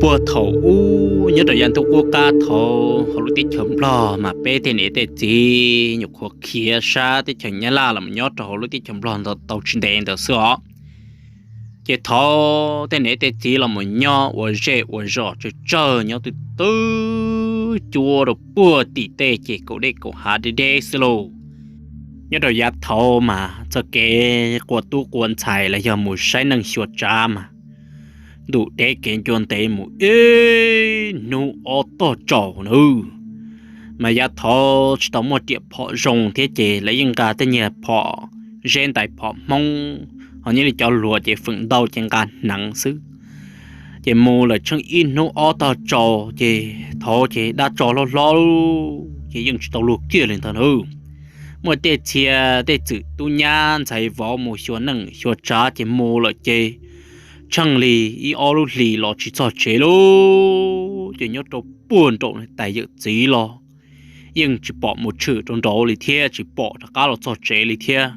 Puag thaum ub nyob rau yav ntuj qub qab thaum hauv lub teb chaws Nplog mas peb tej niam tej txiv nyuam qhuav khiav sab teb chaws Nyab Laj los nyob rau hauv lub teb chaws Nplog tau tsis ntev ntawd xwb os. Ces thaum tej niam tej txiv los mus nyob ua zej ua zos tsawg tsawg nyob twb twb cuab rau puag tim tej ces kaum dej kaum hav deb deb xwb lauj. Nyob rau yav thaum mas txoj kev qua tub qua ntxhais los yog mus saib neej xyuas tsav mas ntuj deb kev ncua ntev mus ib hnub ob tog tsaus nawb. Mas yav thaum tsis tau muaj riam phom zoo thiab ces lawv yeej nqa tej niag phom zeb ntais phom Hmoob, ho nyob li cov hluas ces feem ntau ces nqa hneev xwb. Ces mus lawm tsheej ib hnub ob tog tsaus ces thaum ces dab tsov hlob hlob ces yeej tsis tau luag kiag li ntag nawb. Muaj tej txhia tej txwm tub nyab ntxhais vauv mus xyuas neej xyuas tsav ces mus lawm ces tsheej li ib ob lub hlis los tsis txog tsev lauj. Ces nyob rau puag nraum tais yawm txiv los yeej tsis pom mus tshwm rau nraud li thiab tsis pom rov qab los txog tsev li thiab.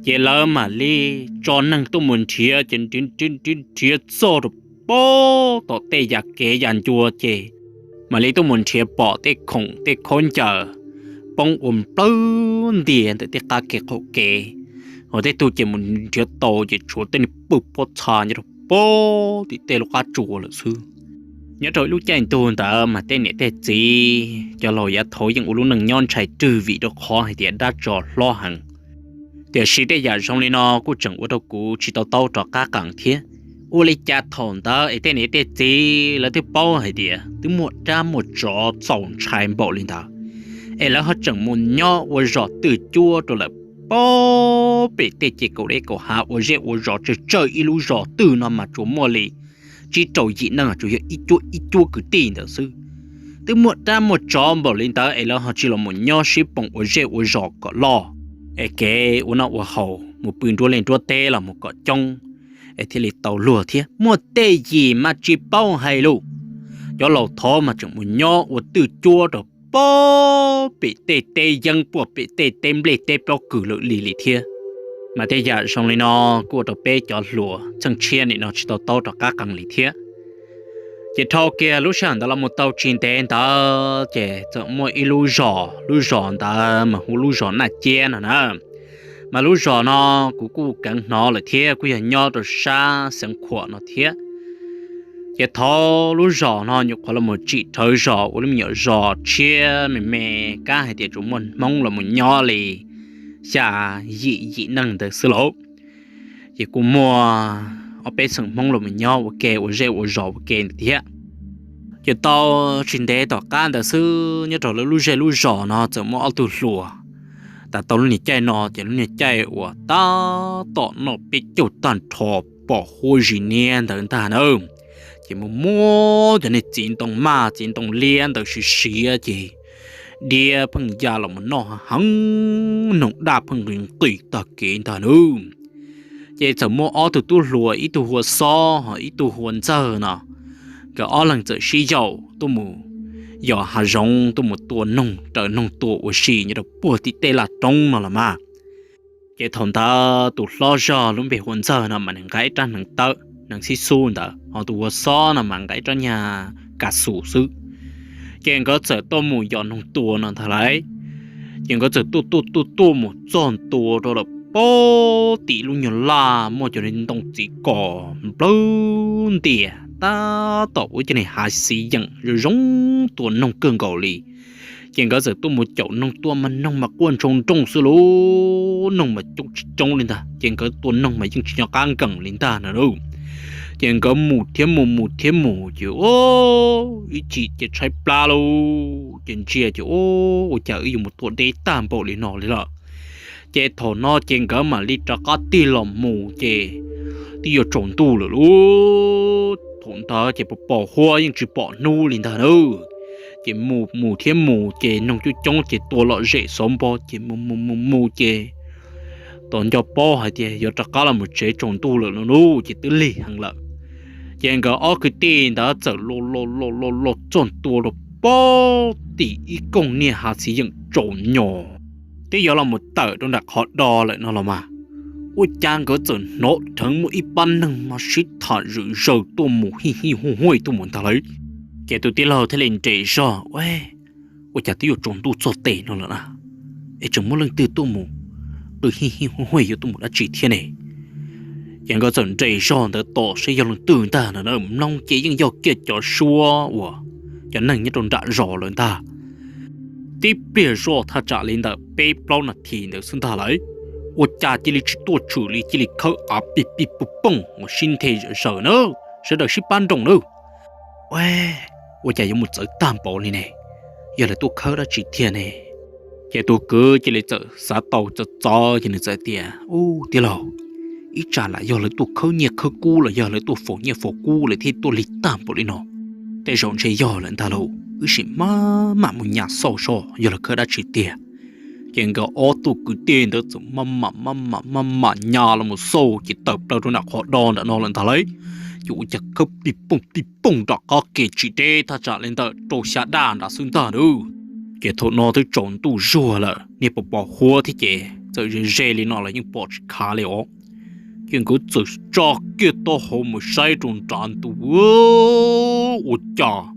Ces lawv mam li tso neeg tuaj mus nrhiav ces nrhiav nrhiav nrhiav txog rau puag tom tej yam kev yam ncua ces mam li tuaj mus nrhiav pom tej khoom tej khaub ncaws poob ua nplawg ntias ntawm tej qab kev qaum kev, ho tej tug ces mus nrhiav tau ces tshuav tej niag pw pob txha nyob rau puag tim tej lub qab tsua lawm xwb. Nyob rau ib lub caij ntuj ntawd mas tej niam tej txiv cov laus yav thaum yeej ua lub neej nyob ntshai rwg vim rau qhov hais tias dab tsov hlob heev. Tiam sis tej yam zoo li no kuj tseem ua rau kuv tsis tau taub rov qab qees thiab. Ua li cas thaum ntawd es tej niam tej txiv lawv twb paub hais tias twb muaj dab muaj tsov txaus ntshai npaum li ntawd, es lawv ho tseem mus nyob ua zos twg cuab rau lawm puag pem tej ces kaum dej kaum hav ua zej ua zos tsawg tsawg ib lub zos twg no mas tsuas muaj li tsib rau yim neeg tsuas yog ib cuab ib cuab kwv tij ntawd xwb. Twb muaj dab muaj tsov npaum li ntawd es lawv ho tsis los mus nyob sib poom ua zej ua zos kom loj, es kev ua noj ua haus mus pw nruab liaj nruab teb los mus kom coob, es thiaj li tau luag thiab. Muaj tej yim mas tsis paub hais lus, cov laus thov mas tseem mus nyob ua twj cuab rau puag pem tej teb yeeb puag pem tej teb nplej teb plaub kws lawm li li thiab. Mas tej yam zoo li no kuj ua rau peb cov hluas txheej tshiab nim no tsis tau taub rov qab qees li thiab. Ces dhau kiag lub sij hawm ntawd los mus tau tsis ntev ntawd ces txawm muaj ib lub zos, lub zos ntawd mas hu lub zos Naj Ciab no na. Mas lub zos no kuv kuj kheev hnov lawm thiab kuj yog nyob rau sab Xeev Khuam no thiab. Ces thaum lub zos no nyuam qhuav los mus tsim dhawv zos ua lub me nyuam zos tshiab me me, kab hais tias tsuas muaj Hmoob los mus nyob li xya yim yim neeg ntawd xwb lauj. Ces kuj muaj ob peb xeem Hmoob los mus nyob ua ke ua zej ua zos ua ke ntawd thiab. Ces tau tsis ntev tom qab ntawd xwb nyob rau lawv lub zej lub zos no txawm muaj ob tug hluas. Tas tau lub niag caij no ces lub niag caij uas tab tom noj peb caug tag nrho pom huab zis niab ntawd ntag na. Ces muaj muab cov niag txiv ntoo maj txiv ntoo liab ntawd siav siav ces diab pheej ya los mus noj heev, noog daj pheej nqis nqis tag kev ntag na. Ces txawm muaj ob tug tub hluas, ib tug hu ua Xob ho ib tug hu ua Ntxawg no, nkawd ob leeg txawm sib yaum tuaj mus yos hav zoov tuaj mus tua noog raws noog tua ua si nyob rau puag tim tej laj roob no los mas. Ces thaum ntawd tus hlob zog lub npe hu ua Ntxawg no mas nws nqa ib rab hneev tawb hneev xib xub ntawd, ho tus hu ua Xob no mas nqa ib rab nyag kas xus xwb. Ces nkawd txawm tuaj mus yos noog tua no ntag lauj. Ces nkawd txawm tuaj tuaj tuaj tuaj mus txog ntua rau lawm puag tim lub nyuag laj muaj cov ntoo txiv kos nplawg ntias tab tom ua cov niag hav xis yeem zoo zoo tua noog kawg nkaus li. Ces nkawd txawm tuaj mus caum noog tua mas noog mas quaj ntshoo nrooj xwb lauj, noog mas coob tsis coob li ntag. Ces nkawd tua noog mas yeej tsis nco qab nkees li ntag na lauj. Ces nkawd mus thiab mus mus thiab mus ces ib chim ces tshaib plab lauj, ces ntsia ces ua cas wb yuav mus tua deb tag npaum li no li lawm. Ces thaum no ces nkawd mam li rov qab tig los mus ces twb yuav tsaus ntuj lawm lauj. Thaum ntawd ces pos pos huab yeej tsis pom hnub li ntag na. Ces mus mus thiab mus ces noog coob coob ces tua lom zem xov npo ces mus mus mus mus ces tos nco paub hais tias yuav rov qab los mus tsev tsaus ntuj lawm no lauj, ces twb lig heev lawm. Ces nkawd ob kwv tij ntawd txawm los los los los los txog ntua rau puag tim ib koog niag hav xis yeem tsaus nyos, twb yuav los mus tawm rau nram qhov do lawm no los mas, Ua cas nkawd txawm hnov dheev muaj ib pab neeg mas sib tham zwm zaws tuaj mus hij hij huj huj tuaj mus ntag lauj. Ces tus tij laug thiaj li nres zog, ua cas twb yuav tsaus ntuj txog tes no lawm na, es tseem muaj leej twg tuaj mus qw hij hij huj huj yuav tuaj mus dab tsi thiab ne? Ces nkawd txawm nres zog ntawd tos saib yog leej twg ntag no, mloog ces yeej yog kiag cov suab uas cov neeg nyob rau nram zos lawm ntag. Tib pliag zoj thaj tsam li ntawm peb plaub nas this ntawd xwb ntag lauj, ua cas cia li tsis tuaj tshwm li, cia li khawb av pij pij poj pooj mus sib nthe zom zaws na, sawv daws sib pab nroos na. Ua cas yuav mus txawv tag npaum li ne? Yog lawv tuaj khawb dab tsi tiag ne? Ces tus kwv cia li txawm xav tau txawv txawv ces nws txawm tias, Ub, tij laug, ib tsam lam yog lawv tuaj khawb nyiaj khawb kub los yog lawv tuaj faus nyiaj faus kub lawv thiaj tuaj lig tag npaum li no. Tej zaum ntshe yog lawm ntag lauj, wb sim maj mam mus nyas xauj seb yog lawv khawb dab tsi tiag. Ces nkawd ob tug kwv tij ntawd txawm maj mam maj mam maj mam nyas los mus xauj ces tawm plaws rau nram qhov do nram no lawm ntag lauj. Ces ua cas khawb pij pooj pij pooj nram qab ke tsis deb thaj tsam li ntawm rau xya daj nrad xwb ntag lauj. Ces thaum no twb tsaus ntuj zuag lawm, niag pos pos huab thiab ces txawm ze ze li no los yeej pom tsis khav li os. Ces nkawd txawm tso kiag taub hau mus saib rau nrad ntug, ua cas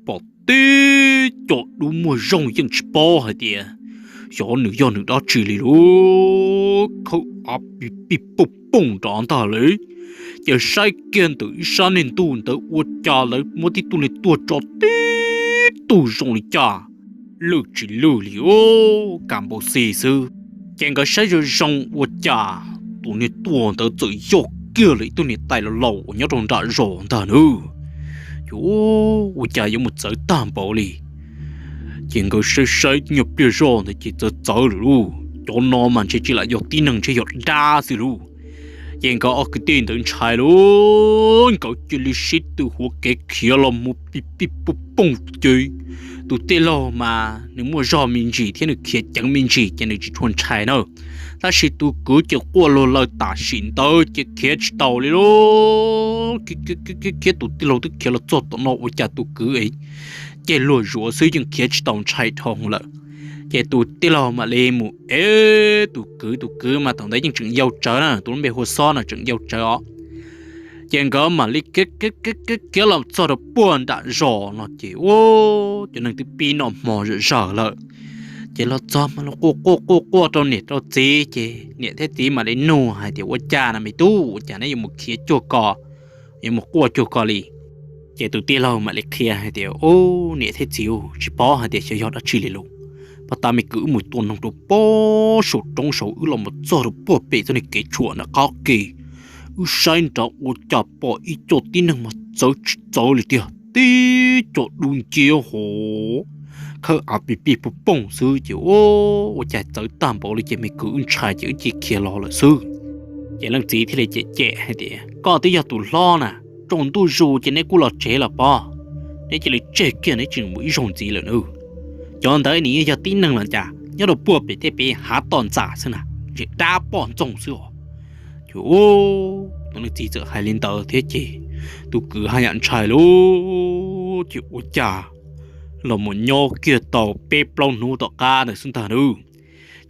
pom tib co dub muag zoj yeej tsis paub hais tias xyov nws yog nws dab tsi li lauj. Khawb av pij pij pooj pooj nrad ntag lauj. Ces saib kiag ntawm ib sab niag ntug ntawd ua cas lawv muab tib tug niag tuag tso tib tug zoo li cas, lwj tsis lwj li, kam npau xis xwb. Ces nkawd saib zoo zoo ua cas tus niag tuag ntawd txawm yog kiag lawv ib tug niam tais laus laus uas nyob rau nram zos ntag nawb. Ces ua cas yuav mus txawv tag npaum li. Ces nkawd saib saib nyuag pliag zoj ntawd ces txawv txawv lawm lauj, cov no mas ntshe tsis lam yog tib neeg, ntshe yog dab xwb lauj. Ces nkawd ob kwv tij ntawd ntshai lauj, nkawd cia li sib tw huv kev khiav los mus pij pij pooj pooj ces tus tij laug mas nws muaj zog me ntsis thiab nws khiav ceev me ntsis ces nws tsis tshua ntshai na. Tab sis tus kwv ces quaj luag lawg tam sim ntawd ces khiav tsis taus li lauj. Khiav, tus tij laug twb khiav los txog tom no ua cas tus kwv ceg luag zuav xwb yeej khiav tsis tau, ntshai dhau lawm. Ces tus tij laug mam li mus ev tus kwv, tus kwv mas thaum ntawd yeej tseem yau tsawv na, tus lub npe hu ua Xob no tseem yau tsawv os. Ces nkawd mam li khiav los txog rau puag nram zos no ces ua cov neeg twb pib noj hmo zom zaws lawm. Ces los txog mas los quaj quaj quaj quaj rau niam rau txiv ces niam thiab txiv mam li nug hais tias, Ua cas no me tub, ua cas neb yuav mus khiav cuag ko, yuav mus quaj cuag ko li? Ces tus tij laug mam li qhia hais tias, Ub, niam thiab txiv, tsis paub hais tias xyov yog dab tsi li lauj. Pab tab me kwv wb mus tua noog rau puag saum roob saud wb los mus txog rau puag pem txoj niag kev tshuam nram qab ke, wb saib nrad ua cas pom ib co tib neeg mas txawv tsis txawv li tiag, tib co dub nciab hov, khawb av pij pij pooj pooj xwb ces ua cas txawv tag npaum li ces me kwv wb ntshai ces wb cia khiav los lawm xwb. Ces leej txiv thiaj li cem cem hais tias, Koj twb yog tus hlob na, tsaus ntuj zus ces neb kuj los tsev los pob, neb cia li tseg kiag neb tsis mus ib zaug ntxiv lawm na. Cov ntawd nws yeej yog tib neeg los cas, nyob rau puag pem tej pem hav toj ntxas xwb na, tseem dab poj ntxoog xwb os. Ces tus leej txiv txawm hais li ntawd thiab ces tus kwv haj yam ntshai lauj, ces ua cas los mus nyob kiag tau peb plaub hnub tom qab ntawd xwb ntag na.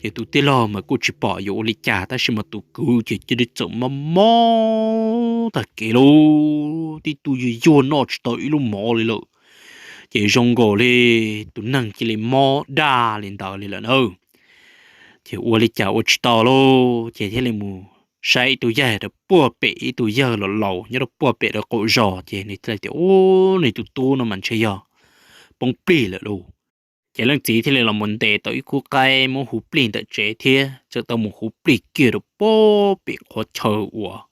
Ces tus tij laug mas kuj tsis pom yuav ua li cas tab sis mas tus kwv ces cia li txawm mob mob tag kev lauj, tib tug yuag yuag noj tsis tau ib lub mov li lawm. Ces zoo nkaus li tus neeg cia li mob daj li ntawd li lawm na. Ces ua li cas ua tsis tau lauj, ces thiaj li mus saib ib tug yaig rau puag pem, ib tug yawg laus laus nyob rau puag pem rau qaum zos ces nws thiaj li tias, Ub, nws tus tub no mas ntshe yog poob plig lawm lauj. Ces leej txiv thiaj li los mus ntes tau ib khub qaib muab hu plig ntawm tsev thiab txawm tau mus hu plig kiag rau puag pem qhov chaw uas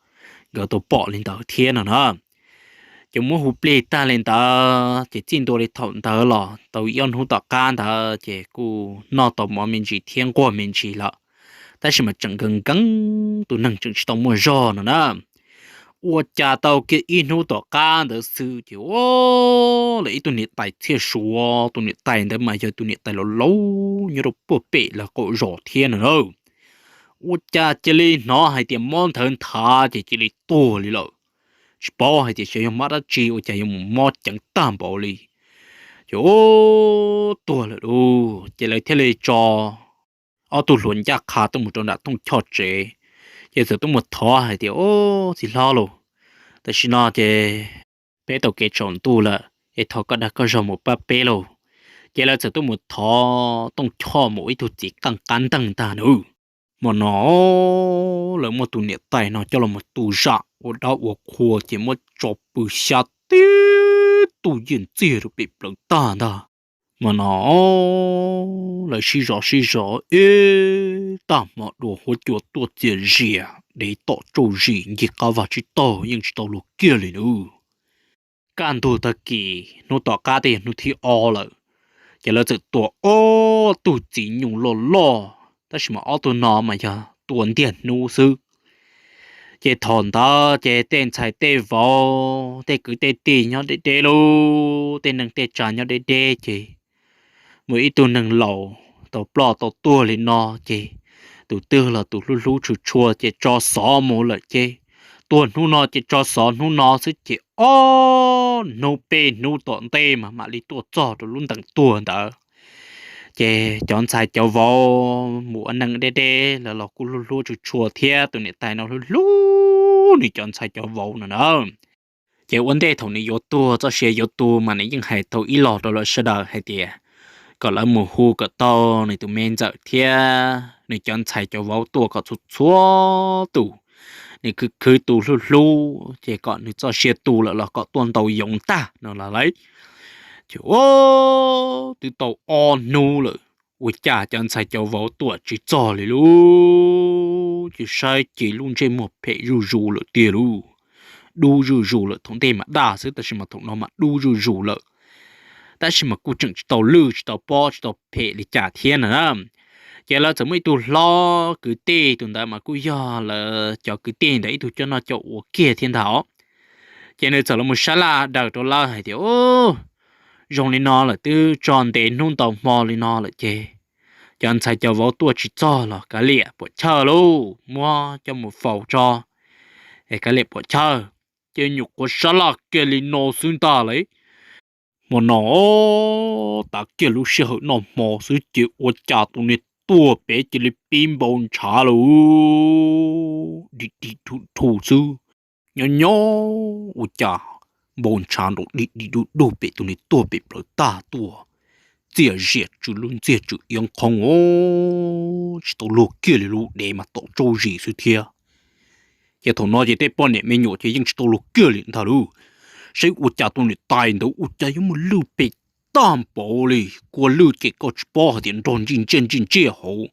nkawd tau pom li ntawd thiab no na. Ces muab hu plig tag li ntawd ces txij ntua li thaum ntawd los tau ib ob hnub tom qab ntawd ces kuj noj tau mov me ntsis thiab nquag me ntsis lawm, tab sis mas tseem nkees nkees, tus neeg tseem tsis tau muaj zog no na. Ua cas tau kiag ib hnub tom qab ntawd xwb ces ua lawm ib tug niam tais txhiaj suav, tus niam tais ntawd mas yog tus niam tais laus laus nyob rau puag pem lawv qaum zos thiab no na. Ua cas cia li hnov hais tias mob nthawv nthav ces cia li tuag li lawm. Tsis paub hais tias xyov yog mob dab tsi ua cas yuav mus mob ceev tag npaum li. Ces ub, tuag lawm lauj, ces lawv thiaj li tso ob tug hluas ncaj qha tuaj mus rau nram Thooj Choj tsev. Ces txawm tuaj mus thov hais tias, Ub, txiv hlob lauj, tam sim no ces peb tau kev tsaus ntuj lawm es thov koj dag koj zog mus pab peb lauj. Ces lawv txawm tuaj mus thov Tooj Choj mus ib tug txiv qeej qab nteeg ntag nab. Hmo no lawv muab tus niam tais no coj los tu zam ua dab ua qhua ces muab tso pw xyab tib tug yeej txiag rau pem plawv tag ntag. Hmo no lawv sib zov sib zov ib tag hmo dua huab cua tuaj txias zias dev tom tsauj zis ncig qab vag tsib taug yeej tsis tau luag kiag li nab. Kaj ntug tag kis hnub tom qab tej yog hnub thib ob lawm, ces lawv txawm tua ob tug txiv nyuj loj loj, tab sis mas ob tug no mas yog tua ntiag hnub xwb. Ces thaum ntawd ces tej ntxhais tej vauv, tej kwv tej tij nyob deb deb lub, tej neej tej tsav nyob deb deb ces muaj ib tug neeg laus tau ploj tau tuag li no ces tus twg los tus hlub hlub tshua tshua ces tso xov mus lawm ces tuag hnub no ces tso xov hnub no xwb ces ob hnub peb hnub tom ntej mas mam li tuaj txog rau lub ntees tuag ntawd. Ces cov ntxhais cov vauv mus ua neej deb deb lawv los kuj hlub hlub tshua tshua thiab tus niam tais no hlub hlub nws cov ntxhais cov vauv no na. Ces ua ntej thaum nws yuav tuag txoj sia yuav tu mas nws yeej hais tau ib los rau lawv sawv daws hais tias kom lawv mus hu kom tau nws tus me ntxawm thiab nws cov ntxhais cov vauv tuaj kom txhua txhua tus, nws khwv khwv tu hlub hlub ces kom nws txoj sia tu lawm los kom tuaj ntau yoov tag no los lawm. Ces ua twb tau ob hnub lawm, ua cas cov ntxhais cov vauv tuaj tsis txog li lub, ces saib ces lub ntsej muag phem zuj zus lawm tiag lauj. Dub zuj zus lawm, thaum ntej mas daj xwb tab sis mas thaum no mas dub zuj zus lawm, tab sis mas kuj tseem tsis tau lwj tsis tau pob tsis tau phem li cas thiab na. Ces lawv txawm muaj ib tug hlob kwv tij, tus ntawd mas kuj yog lawv cov kwv tij ntawd ib tug coj noj coj ua kiag thiab ntag os. Ces nws txawm los mus sab laj daws rau lawv hais tias, Ub, zoo li no lawm twb tso ntev hnub ntau hmo li no lawm ces cov ntxhais cov vauv tuaj tsis txog los kav liam puam chawj lauj, muab coj mus faus tso es kav liam puam chawj. Ces nyuam qhuav sab laj kiag li no xwb ntag lauj, hmo no tav kiag lub sij hawm noj hmo xwb ces ua cas tus niag tuag pem cia li pib npau ntshav lauj, dim dim dhum dhum xwb. Nyob nyob ua cas npau ntshav nrov dim dim dug dug pem tus niag tuag pem plawv tag tuaj, txias zias tsw lub ntxiag tsw iab qhoob os, tsis tau luag kiag li, lub dev mas tom tsauj zis xwb thiab. Ces thaum no ces tej poj niam me nyuam ces yeej tsis tau luag kiag li ntag lauj, saib ua cas tus niam tais ntawd ua cas yuav muaj lwj pem tag npaum li, kua lwj ces koj tsis paub hais tias nrog ntsij ntsiaj ntsij ntsiaj hauv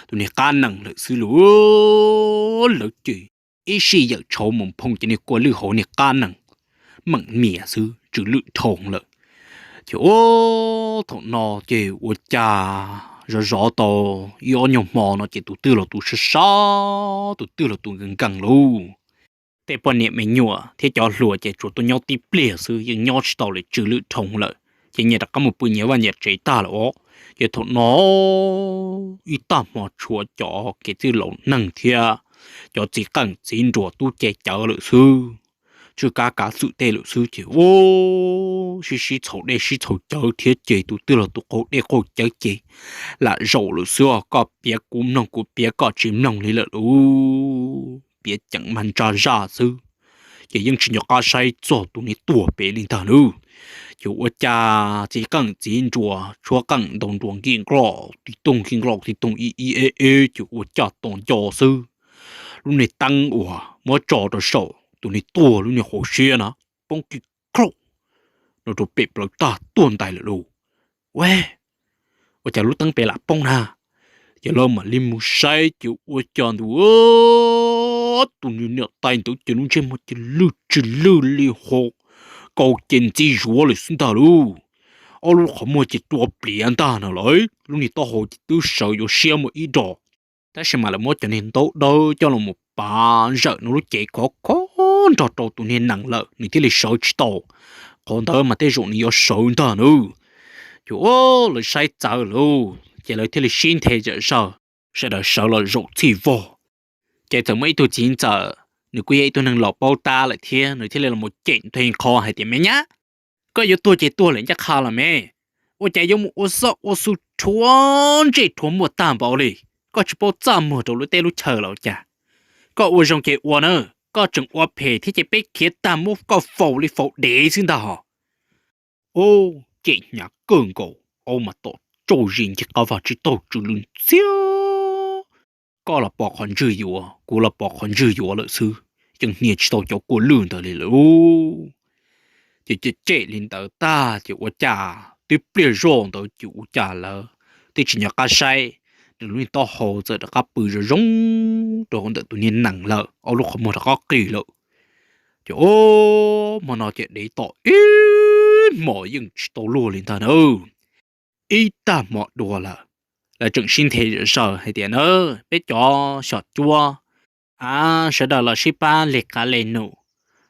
tus niag qab nees lawm xwb lauj. Lawv ces ib sij yawm tshauv mus nphoo ces niag kua lwj hauv niag qab nees meem mias xwb tsw lwj dhau lawm. Ces ua thaum no ces ua cas zov zov tau ib ob nyuag hmo no ces tus twg los tus sab sab, tus twg los tus nkees nkees lauj. Tej poj niam me nyuam thiab cov hluas ces tsuas tuaj nyob tib pliag xwb yeej nyob tsis tau li tsw lwj dhau lawm, ces nyias rov qab mus pw nyias vaj nyias tsev tag lawm os. Ces thaum no ib tag hmo tshuav cov kev txwj laus neeg thiab cov txiv qeej txiv nruas tub ce cawv lawm xwb, tswj kab kav xwm tej lawm xwb ces ua sib sib txhaum dej sib txhaum cawv thiab ces tus twg los tus qaug dej qaug cawv ces lam zaum lawm xwb os, koj piav kuv mloog kuv piav koj tsis mloog li lawm lauj, piav ceem mas ntsa zaj xwb. Ces yeej tsis nco qab saib txog tus niag tuag pem li ntag lauj. Ces ua cas txiv qeej txiv nruas tshuab qeej ntaus nruas nkij nkloj tib toog nkij nkloj tib toog ib ib eb eb ces ua cas tos nco xwb, lub niag teeb uas muab tso rau saum tus niag tuag lub niag hauv siab na poob kig khaub no rau pem plawv tag tuag ntais lawm lauj. Ua, ua cas lub teeb pem lam poob na? Ces lawv mam li mus saib ces ua cas ntu tus niam tais ntawd ces lub ntsej muag ces lwj tsis lwj li hos, kaus ces ntxi zuav lawm xwb ntag lauj. Ob lub qhov muag ces rua pliav ntag na lawm, lub niag taub hau ces twb sawv yuav siab mus ib dos. Tab sis mas lawv muab cov niag ntaub dawb coj los mus pav zawm nws lub cev khov kho nrog rau tus niag nees lawm nws thiaj li sawv tsis tau. Qhov ntawd mas tej zaum nws yuav sawv ntag na. Ces lawv saib txawv lauj, ces lawv thiaj li sib nthe zam zawg, sawv daws sawv los zaum txhij vog. Ces txawm muaj ib tug txiv ntxawm, nws kuj yog ib tug neeg laus paub tab lawm thiab, nws thiaj li los mus cem nthe qho hais tias, Me nyab, koj yuav tuag ces tuag lawm ncaj qha los me, ua cas yuav mus ua xoj ua xu rhuav ntsej rhuav muag tag npaum li? Koj tsis paub txaj muag rau lub teb lub chaw los cas? Koj ua zoo ces ua na, koj tseem ua phem thiab ces peb khiav tag muab koj faus li faus dev xwb ntag hos. Ub, ces hnyav kawg nkaus, aub mas tom tsauj zis ncig qab vag tsis taug tsw lwj ntxiag. Koj los pom qhov ntswg yuav, kuv los pom qhov ntswg yuav lawm xwb, yeej hnia tsis tau cov kua lwj ntawd li lawm. Ces cem cem li ntawd tag ces ua cas twb pliag zoj ntawd ces ua cas lawv twb tsis nco qab saib, nws lub niag taub hau txawm rov qab pw zoo zoo rau hauv ntawm tus niag nees lawm, ob lub qhov muag rov qab qis lawm. Ces ub, hmo no ces dev tom ib hmos yeej tsis tau luag li ntag na. Ib tag hmo dua lawm, lawv tseem sib nthe zom zaws hais tias na, peb cov xyom cuab, a, sawv daws los sib pab leg qav leg num,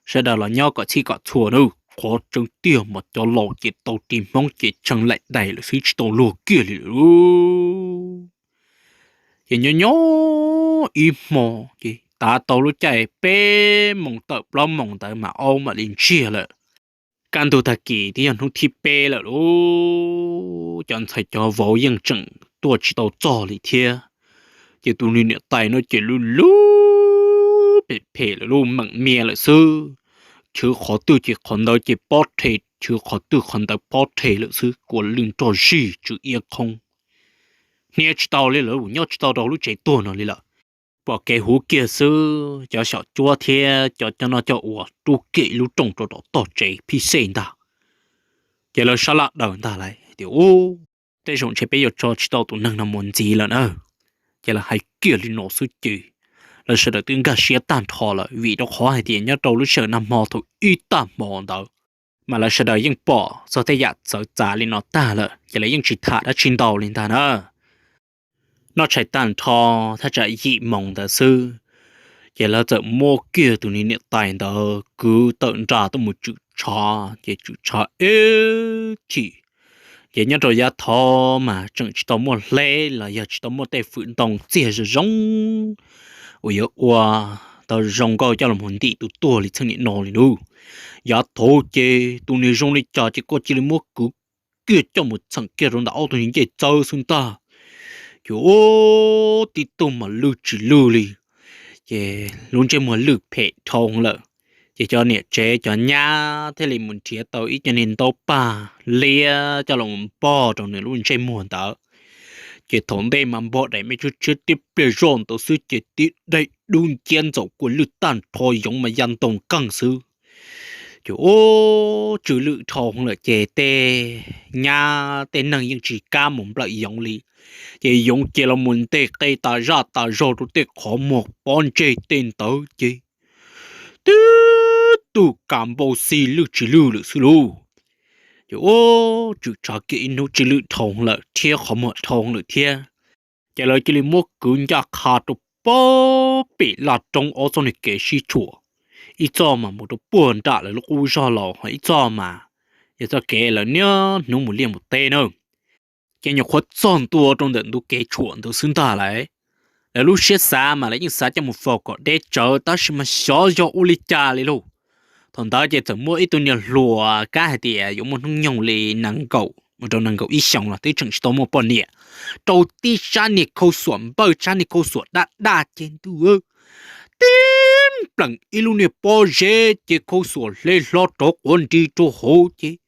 sawv daws los nyob kom txhij kom txhua na, qhov tseeb tiag mas cov laus ces tau ris hmoob ces tshee laim daim lawm xwb tsis tau luag kiag li lawm. Ces nyob nyob ib hmo ces tav tau lub caij peb moos tawm plaub moos ntawd mas aub mam li ntsiag lawm. Kaj ntug tag kis twb yog hnub thib peb lawm lauj, cov ntxhais cov vauv yeej tseem tuaj tsis tau txog li thiab. Ces tus niag niam tais no ces lub lub phem phem lawm lauj, meem mias lawm xwb. Chwv qhov twg ces qhov ntawd ces pob rhe, chwv qhov twg qhov ntawd pob rhe lawm xwb, kua lwj nrog zig tsw iab qhoob. Hnia tsis tau li lawm, nyob tsis tau rau lub tsev tuag no li lawm. Pom kev huv kiag xwb, cov xyom cuab thiab cov coj noj coj ua rub kiag ib lub rooj rau tom tog tsev phij xej ntag. Ces lawv sab laj daws ntag lauj tias, ub, tej zaum ntshe peb yuav tso tsis tau tus neeg no mus ntxiv lawm na. Ces lawv hais kiag li no xwb ces lawv sawv daws twb nkag siab tag nrho lawm, vim rau qhov hais tias nyob rau lub sij hawm nag hmo thaum ib tag hmo ntawd mas lawv sawv daws yeej pom txog tej yam txawv txav li no tag lawm, ces lawv yeej tsis tham dab tsi ntau li ntag na. Noj tshais tag nrho thaj tsam yim moos ntawd xwb, ces lawv txawm muab kiag tus niag niam tais ntawd kwv tawm nra tuaj mus tswm tshav, ces tswm tshav ib chim, ces nyob rau yav thaud mas tseem tsis tau muaj hleb los yog tsis tau muaj tej fwm ntoo txiag zoo zoo uas yuav ua tau zoo nkauj coj los mus ntim tus tuag li txheej niam no li nub. Yav thaud ces tus niag zoo li cas ces koj cia li muab kwv kiag coj mus txheem kiag rau ntawm ob tug niag ncej txawb xwb ntag. Ces ub, tib tug mas lwj tsis lwj li, ces lub ntsej muag lwj phem dhau lawm. Ces cov niam tsev cov nyab thiaj li mus nrhiav tau ib co niag ntaub paj liab coj los npog rau nws lub ntsej muag ntawd. Ces thaum ntej mas npog daim me tshiab tshiab, tib pliag zoj ntawd xwb ces tib daim dub nciab ntxaum kua lwj tag nrho, yoov mas ya ntoo nqeeg xwb. Ces ub, tsw lwj dhau lawm ces tej nyab tej neeg yeej tsis kam mus nplawm yoov li. Ces yoov ces los mus nteg qe tas zaj tas zog rau tej qhov muag pob ntseg tej ntawd ces tib tug kas npau xi lwj tsis lwj lawm xwb lauj. Ces ub, tswm tshav kiag ib hnub tsw lwj dhau lawm thiab qhov muag dhau lawm thiab. Ces lawv cia li muab kwv ncaj qha rau pem laj roob ob txoj niag kev sib tshuam, ib txoj mas mus rau puag nram lawv lub qub zog laus, ho ib txoj mas yog txoj kev lawv niaj hnub mus liaj mus teb na. Ces nyuam qhuav txog ntua rau ntawm ntu kev tshuam ntawd xwb ntag lauj. Lawv lub siab xav mas lawv yeej xav coj mus faus kom deb tsawv, tab sis mas xyov yog ua li cas li lauj. Thaum ntawd ces txawm muaj ib tug niag hluas kab hais tias yuav muaj hnub nyoog li nees nkaum mus rau nees nkaum ib xyoos los twb tseem tsis tau muaj poj niam, rau tib sab niag khau xuam npawj, sab niag khau xuam daj daj ces ntuj, tib npleem ib lub niag pob zeb ces khau xuam hle hlo rov quav nrig rau hauv ces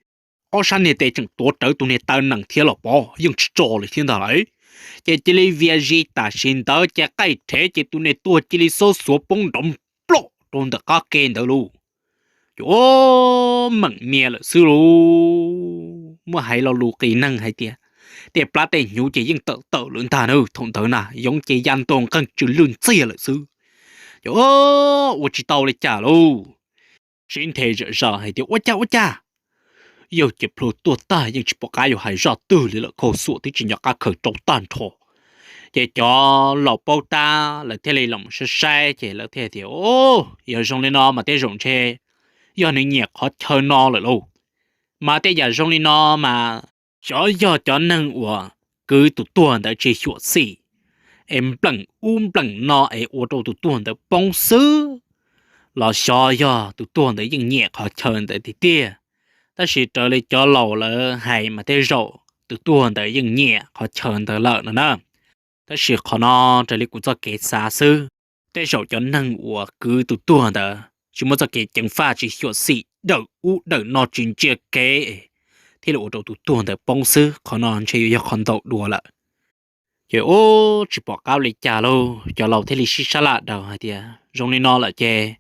ob sab niag tes tseem tuav rawv tus niag taw nees thiab los pov yeej tsis tso li thiab ntag lauj. Ces cia li vias zis tam sim ntawd ces qaij rhev ces tus niag tuag cia li xob xuav poob nrov nploj rau ntawm qab ke ntawd lauj. Ces ub, meem mias lawm xwb lauj. Muaj hais lo lus qis neeg hais tias tej plab tej hnyuv ces yeej tawm tawm lawm ntag na, thaum ntawd na yoov ces ya ntoo nqeeg tsw lwj ntxiag lawm xwb. Ces ua tsis tau li cas lauj. Sib nthe zom zaws hais tias ua cas ua cas, yawg ces plhu tuaj tag yeej tsis pom qab yuav hais zaj twg li lawm, khau xuam twb tsis nco qab khaws rau tag nrho. Ces cov laus paub tab lawv thiaj li los saib saib ces lawv thiaj tias, yog zoo li no mas tej zaum ntshe yog nws nyiam qhov chaw no lawm lauj. Mas tej yam zoo li no mas xyov yog cov neeg uas kwv tus tuag ntawd tsis xyuam xim es npleem ub npleem no es ua rau tus tuag ntawd poob xwb, los xyov yog tus tuag ntawd yeej nyiam qhov chaw ntawd tiag tiag. Tab sis raws li cov laus lawv hais mas tej zaum tus tuag ntawd yeej nyiam qhov chaw ntawd lawm no na. Tab sis qhov no raws li kuv txoj kev xav xwb. tej zaum cov neeg uas kwv tus tuag ntawd tsis muaj txoj kev ceev faj, tsis xyuam xim, dawm ub dawm no tsis ntsia kev, thiaj li ua rau tus tuag ntawd poob xwb. Qhov no ntshe yuav yog qhov ntau dua lawm. Ces ub tsis pom qab li cas lauj, cov laus thiaj li sib sab laj daws hais tias zoo li no lawm ces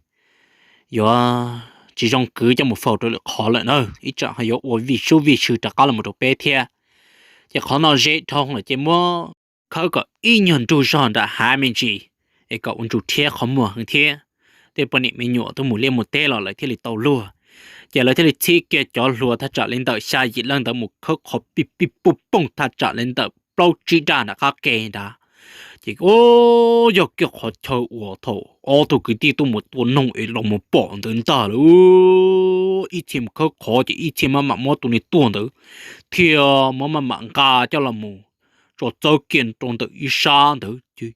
yuav tsis zoo kwv coj mus faus rau lwm qhov lawm na, ib tsam ho yuav ua vij sub vij sw rov qab los mus rau peb thiab. Ces qhov no ze dhau lawm ces muab khawb kom ib nyuag ntug zog nram hav me ntsis, es kom ua ntsuj thiab qhov muag heev thiab. Tej poj niam me nyuam tuaj mus liaj mus teb los lawv thiaj li tau luag. Ces lawv thiaj li txhib kiag cov hluas thaj tsam li ntawm xya yim leej ntawd mus khawb qhov pij pij puj pooj thaj tsam li ntawm plaub tsib daj nram qab ke nrad. Ces ub, yog kiag qhov chaw uas thaum ob tug kwv tij tuaj mus tua noog es los mus pom ntawd ntag lawm. Ib txhia mus khawb qhov ces ib txhia maj mam muab tus niag tuag ntawd thiab muab maj mam nqa coj los mus tso txawb kiag rau ntawm ib sab ntawd ces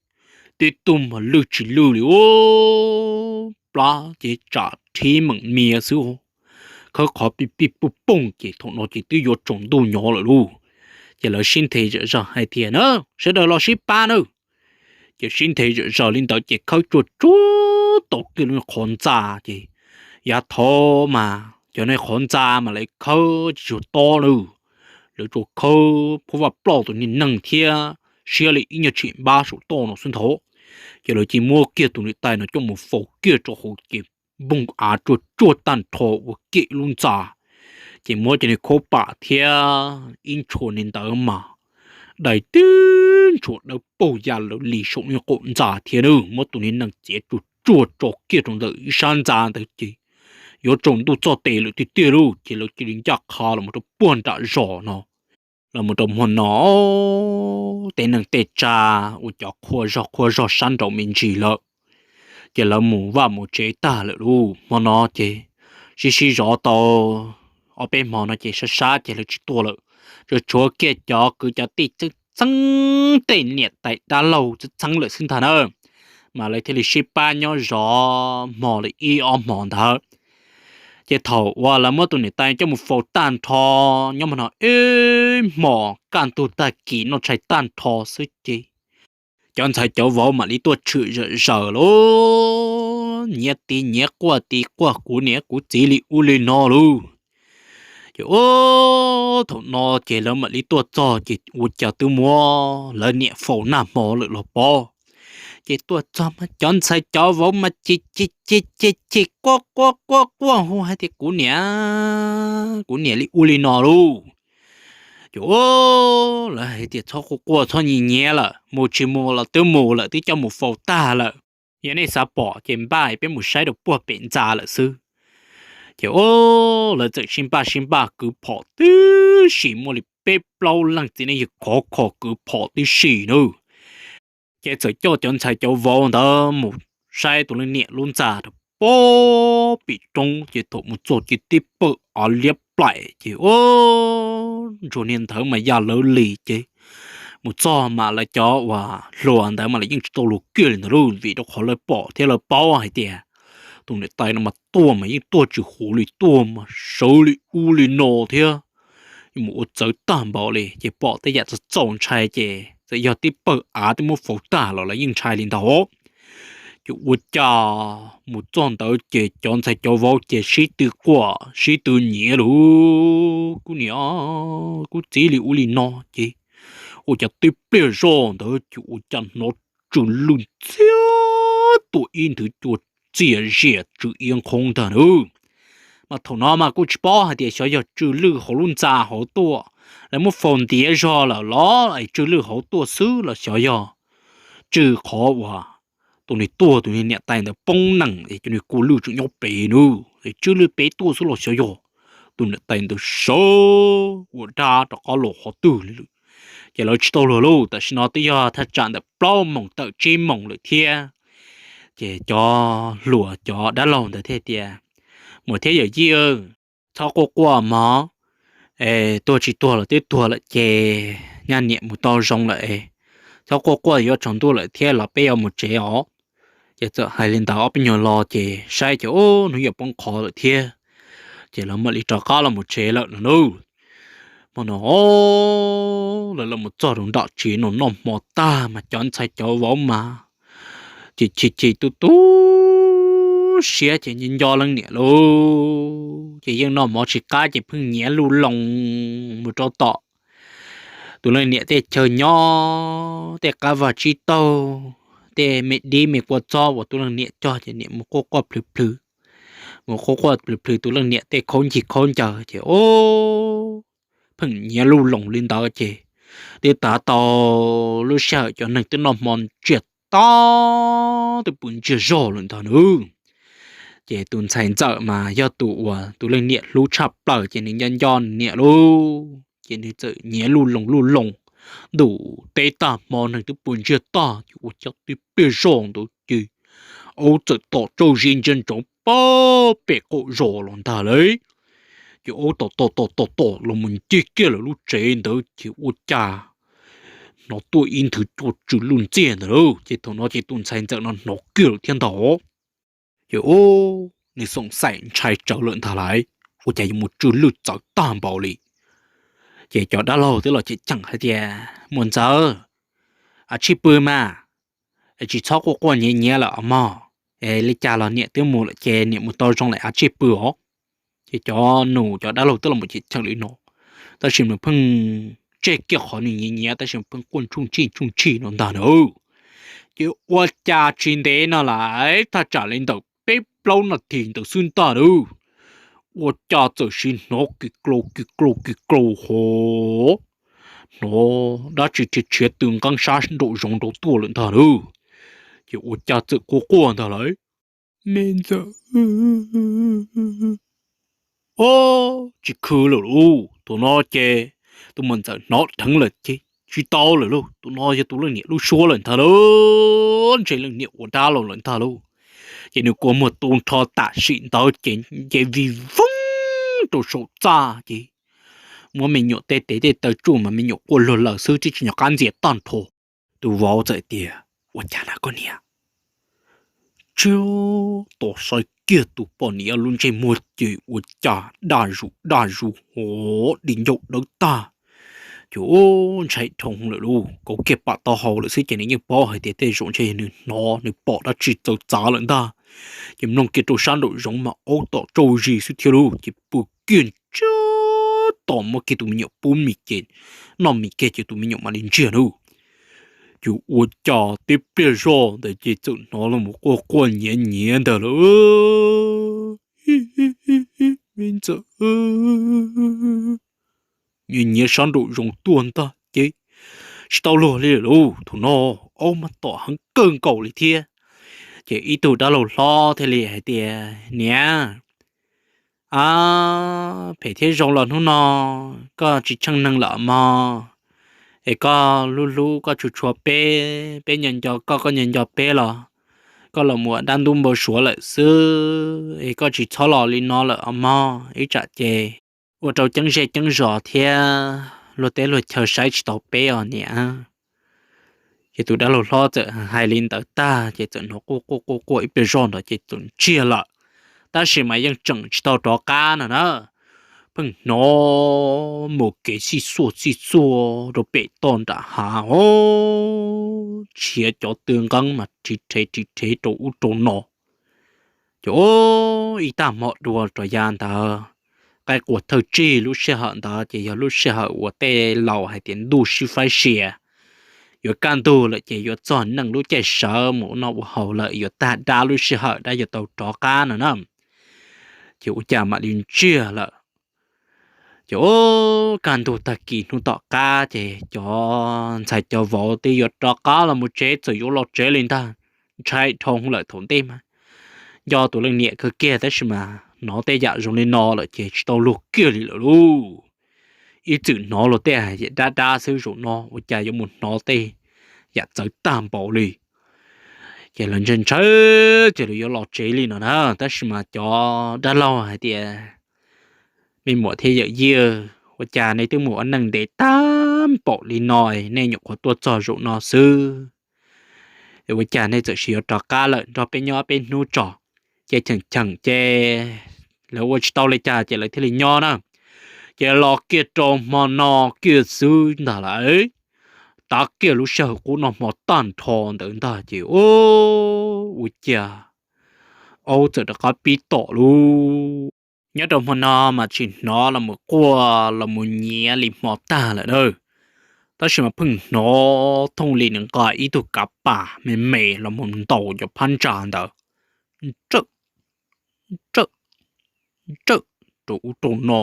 tib tug mas lwj tsis lwj li ub, plab ces tsam rhib meem mias xwb. Khawb qhov pij pij puj pooj ces thaum no ces twb yuav tsaus ntuj nyob lawm lauj. Ces lawv sib nthe zom zaws hais tias na, sawv daws los sib pab nawb. Ces sib nthe zom zaws li ntawd ces khawb tsuag tsuag tau kiag lub qhov ntxa ces yav thaud mas cov niag qhov ntxa mas lawv khawb tsis tshua tob nawb, lawv tsuas khawb phuab vaj ploj tus niag neeg thiab siab li ib nyuag tshim npab saum toj no xwb ntag. Ces lawv cia muab kiag tus niam tais no coj mus faus kiag rau hauv ces npoog av tsuag tsuag tag nrho ua kiag ib lub ntxa. Ces muab cov niag khaub pam thiab ib ntshua niag ntawd mas dai tib ntshua dawb paug ya lawv li saum niag qaum ntxa thiab nawb, muab tus niag nees txiav tsuag tsuag tso kiag rau ntawm ib sab ntxa ntawd ces yuav tsaus ntuj txog tes lawm tiag tiag lauj. Ces lawv cia li ncaj qha los mus rau puag nram zos no. Los mus rau hmo no, tej neeg tej tsav ua cov qhua zog qhua zog sab nraud me ntsis lawm, ces lawv mus vaj mus tsev tag lawm lauj. Hmo no ces sib sib zov tau ob peb hmo no ces sab sab ces lawv tsis tuaj lawm, tsuas tshuav kiag cov kwv cov tij txheeb txheeb tej niam tais dab laug txheeb txheeb lawm xwb ntag na. Mas lawv thiaj li sib pab nyob zov hmo li ib ob hmo ntawd. Ces thaum uas lawv muab tus niam tais coj mus faus tag nrho, nyob hmo no ib hmos kaj ntug tag kis noj tshais tag nrho xwb ces cov ntxhais cov vauv mam li tuaj tshwm zom zaws lauj, nyiav tis nyiav quaj tis quaj kuv niam kuv txiv li ub li no lauj. Ces ub, thaum no ces lawv mam li tuaj txog ces ua cas twb muab lawv niam faus nag hmo lawm los pob. Ces tuaj txog mas cov ntxhais cov vauv mas ces ces ces ces ces quaj quaj quaj quaj hu hais tias kuv niam, kuv niam li ub li no lauj. Ces lawv hais tias txhob quaj quaj txhob nyiav nyiav lawm, mus tsis mus los twb mus lawm, twb coj mus faus tag lawm. Yog nej xav pom ces npaj peb mus saib rau puag pem ntxa lawm xwb. Ces lawv txawm sib npaj sib npaj kwv phom tib si, muaj li peb plaub leej txiv neej yawg khov kho kwv phom tib si nawb. Ces txawm coj cov ntxhais cov vauv ntawd mus saib tus leej niam lub ntxa rau puag pem roob, ces thaum mus txog ces tib pawg av liab plaim ces ub, ntsuag niag ntawd mas ya lawv li ces mus txog mas lawv cov uas hluas ntawd mas lawv yeej tsis tau luag kiag li ntawd lauj, vim rau qhov lawv pom thiab lawv paub hais tias tus niam tais no mas tuaj mas yeej tuaj tsis huv li, tuaj mas sawv li ub li no thiab, mus ua txawv tag npaum li. Ces pom tej yam txaus txaus ntshai ces txawm yog tib pawg av twb muab faus tag los lawv yeej ntshai li ntawd. Ces ua cas mus txog ntawd ces cov ntxhais cov vauv ces sib tw quaj sib tw nyiav lauj, kuv niam kuv txiv li ub li no ces ua cas tib pliag zoj ntawd ces ua cas hnov tsw lwj ntxhiab tuaj ib nthwv cua txias zias tsw iab nqhoob ntag nawb. Mas thaum no mas kuj tsis paub hais tias xyov yog tsw lwj hauv lub ntxa hauv tuaj, lawv muab faus ntiav zog lawm los es tsw lwj hauv tuaj xwb los xyov yog tsw qhov uas tus niag tuag tus niam tais ntawd poob nees es cov niag kua lwj tseem nyob pem nawb, es tsw lwj pem tuaj xwb los xyov yog tus niam tais ntawd sawv ua dab rov qab los qhov twg li lawm. Ces lawv tsis tau luag lauj, tam sim no twb yog thaj tsam ntawm plaub moos tawm tsib moos lawm thiab. Ces cov hluas cov dab laug ntawd thiaj tias, mus thiab yawm yij, txhob quaj quaj mog, es tuag tsis tuag los twb tuag lawm ces nyab niam mus tau zoo lawm es txhob quaj quaj, yuav tsaus ntuj lawm thiab los peb yuav mus tsev os. Ces txawm hais li ntawd ob peb nyuag lo ces saib ces ub, hnub yuav poob qho lawm thiab. Ces lawv mam li rov qab los mus tsev lawm no nawb. Hmo no lawv los mus txog rau nram tsev no noj hmo tag mas cov ntxhais cov vauv mas ces chim chim tu tu siab ces nco nco leej niam lauj, ces yeej noj mov tsis qab ces pheej nyiav luj loos mus rau tom tus leej niam tej chaw nyob, tej qab vaj tsib taug, tej me dib me kua txob uas tus leej niam cog ces niam mus quaj quaj plhws plhws, mus quaj quaj plhws plhws tus leej niam tej khaub ncig khaub ncaws ces o pheej nyiav luj loos li ntawd ces twb tav tau lub sij hawm cov neeg twb noj hmo ntsiag to twb pw ntsiag zog lawm ntag nawb. Ces tus ntxhais ntxawm mas yog tus uas tus leej niam hlub tshaj plaws ces nws nco nco niam lauj, ces nws txawm nyiav luj loos luj loos ntuj teb tag hmo neeg twb pw ntsiag tag ces ua cas tib pliag zoj ntawd ces aub txawm tom tsauj zis ntsia ntsoov pag pem qaum zos los ntag lauj. Ces aub tom tom tom tom tom los mus ncig kiag lawv lub tsev ntawd ces ua cas hnov tuaj ib nthwv cua tsw luj ntxiag ntag lauj. Ces thaum no ces tus ntxhais ntxawm no hnov kiag lawm thiab ntag. Ces ub, nws xoom xaim ntshai tsawv lawm ntag lauj, ua cas yuav mus tsw lwj txawv tag npaum li. Ces cov dab laug twb los cheem cheem hais tias, Muam ntxawm, a tsij pw mas, tsis txhob quaj quaj nyiav nyiav lawm os mog. Li cas los niam twb mus lawm ces niam mus tau zoo lawm, a tsij pw os. Ces cov nus cov dab laug twb los mus cheem cheem li no, tab sis mas pheej tseg kiag qhov nws nyiav nyiav tab sis pheej quaj ntsuj ntsij ntsuj ntsij no ntag na. Ces ua cas tsis ntev no lawm, thaj tsam li ntawm peb plaub nas this ntawd xwb ntag lauj, ua cas txawm sim hnov kis klau kis klau kis klau hov, hnov dab tsi rhiav tshiav tw nqeeb sab nraum zoov nraud tuaj lawm ntag lauj. Ces ua cas txawm quaj quaj ntag lauj, Me ntxawm, o, tsis khw lawm lauj. Thaum no ces tus muam ntxawm hnov dheev lawm ces tsis tau lawm lauj, tus no yog tus leej niam lub suab lawm ntag lauj, ntshe leej niam ua dab los lawm ntag lauj. Ces nws kua muag tu nrho tam sim ntawd ces nce vij voog rau saum txaj ces muab me nyuam tej tes tej taw tsuj mas me nyuam quaj luag lawm xwb twb tsis nco qab ntxias tag nrho. Tus vauv txawm tias, Ua cas na koj niam? Tsis, tos saib kiag tus poj niam lub ntsej muag ces ua cas daj zus daj zus hov di ncauj dawb tag. Ces ntshai dhau lawm lauj, kauv kiag pam taub hau lawm xwb ces nws yeej paub hais tias tej zaum ntshe yog nws hnov nws pom dab tsi txawv txav lawm ntag. Ces mloog kiag rau sab nraum zoov mas aub tom tsauj zis xwb thiab lauj, ces pw kiag ntsiag to muab kiag tus me nyuam pub mis ces noj mis kiag ces tus me nyuam mam li ntsiag lauj. Ces ua cas tib pliag zoj ntawd ces txawm hnov los quaj quaj nyiav nyiav ntag lauj, Me ntxawm, nyiav nyiav sab nraum zoov tuaj ntag ces tsis tau luag li lawm lauj. Thaum no aub mas tom heev kawg nkaus li thiab. Ces ib tug dab laug hlob thiaj li hais tias, Niam, a, phem thiab zoo los hnub no koj tsis tsheej neeg lawm mog, es koj hlub hlub koj tshua tshua peb, peb nco nco koj, koj nco nco peb los koj los mus ua dab ntub npau suav lawm xwb, es koj tsis txhob los li no lawm os mog, ib tsam ces ua rau ceeb zej ceeb zos thiab luag teb luag chaw saib tsis tau peb os niam. Ces tus dab laug hlob txawm hais li ntawd tag ces txawm hnov quaj quaj quaj quaj ib pliag zoj ntawd ces txawm ntsiag lawm, tab sis mas yeej tseem tsis tau rov qab no na. Pheej hnov mus kev xij xuaj xij xuaj rau pem toj nram hav os, tshiav cov tw nqeeb mas rhiv rhev rhiv rhev rau ub rau no. Ces ib tag hmo dua rau yav ntawd, qaib qua thawj tsig lub sij hawm ntawd ces yog lub sij hawm uas tej laus hais tias ntuj sib faib sia, yuav kaj ntug lawm ces yuav txog neej lub caij sawv mus ua noj ua haus lawm, yuav tag dab lub sij hawm dab yuav tau rov qab no na. Ces ua cas mam li ntsiag lawm. Ces ub, kaj ntug tag kis hnub tom qab ces cov ntxhais cov vauv twb yuav rov qab los mus tsev, txawm yuav los tsev li ntag, ntshai dhau lawm thaum ntej mas nco tus leej niam kawg kiag tab sis mas hnov tej yam zoo li no lawm ces tsis tau luag kiag li lawm lauj. Ib txwm hnov luag tej dab dab xwb, zaum no ua cas yuav mus hnov tej yam txawv tag npaum li. Ces lawv ntshai ntshai ces lawv yuav los tsev li no na, tab sis mas cov dab laug hais tias, Me muam thiab yawm yij, ua cas nej twb mus ua neej ntev tag npaum li no, nej nyuam qhuav tuaj txog zaum no xwb, ua cas nej txawm sis yuav rov qab lawm, nrog peb nyob peb hnub tso. Ces cheem cheem ces lawv ua tsis tau li cas ces lawv thiaj li nyob na. Ces los kiag rau hmo no kiag xwb ntag lawm, tav kiag lub sij hawm qub noj hmo tag nrho ntawd ntag ces ua cas aub txawm rov qab pib tom lauj. Nyob rau hmo no mas tsis hnov los mus quaj los mus nyiav li hmo tag lawm na, tab sis mas pheej hnov thooj li nws nqa ib tug kav pas me me los mus ntaus cov phab ntsa ntawd, nrawm nrawm nrawm rau ub rau no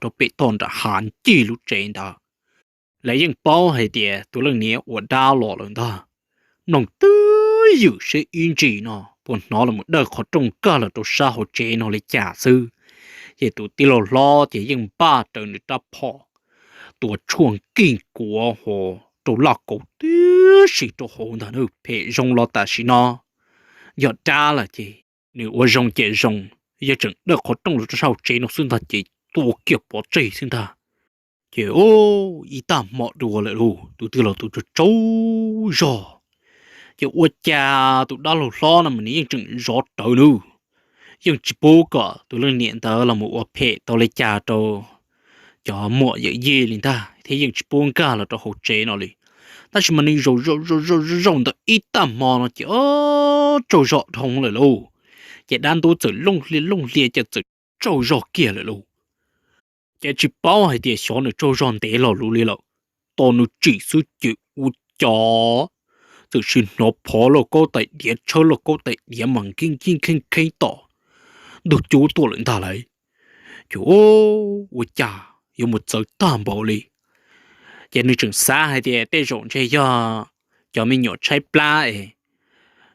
rau pem toj nram hav ncig lub tsev ntawd. Lawv yeej paub hais tias tus leej niam ua dab los lawm ntag, mloog twb ywm seb ib ntsis no puas hnov los mus dawj qhov rooj kag los rau sab hauv tsev no li cas xwb. Ces tus tij laug hlob ces yeej npaj raws nws rab phom, tua tshuaj nkig kuav ho rau laj kauv tib si rau hauv ntag na, phem zoo los tam sim no yog dab lawm ces nws ua zoo ces zoo, yog tseem dawj qhov rooj los rau sab hauv tsev no xwb ntag ces tua kiag pov tseg xwb ntag. Ces ib tag hmo dua lawm lauj, tus tij laug tus tsaug tsaug zog. Ces ua cas tus dab laug hlob no mas nws yeej tseem zov rawv nws, yeej tsis pub kom tus leej niam ntawd los mus ua phem tau li cas rau cov muam yawm yij li ntag thiab yeej tsis pub nkag los rau hauv tsev no li. Tab sis mas nws zaum zaum zaum zaum zaum ntawm ib tag hmo no ces tsaug zog dhau lawm lauj. Ces dab ntub txawm looj hlias looj hlias ces txawm tsaug zog kiag lawm lauj. Ces tsis paub hais tias xyov nws tsaug zog ntev los lus li lawm, tos nws tsim xwb ces ua cas txawm sim hnov phov lauj kaub tais diav tshawb lauj kaub tais diav mas nkig nkig kheej kheej tom ntug cub tuaj lawm ntag lauj. Ces ua cas yuav mus txawv tag npaum li. Ces nws tseem xav hais tias tej zaum ntshe yog cov me nyuam tshaib plab es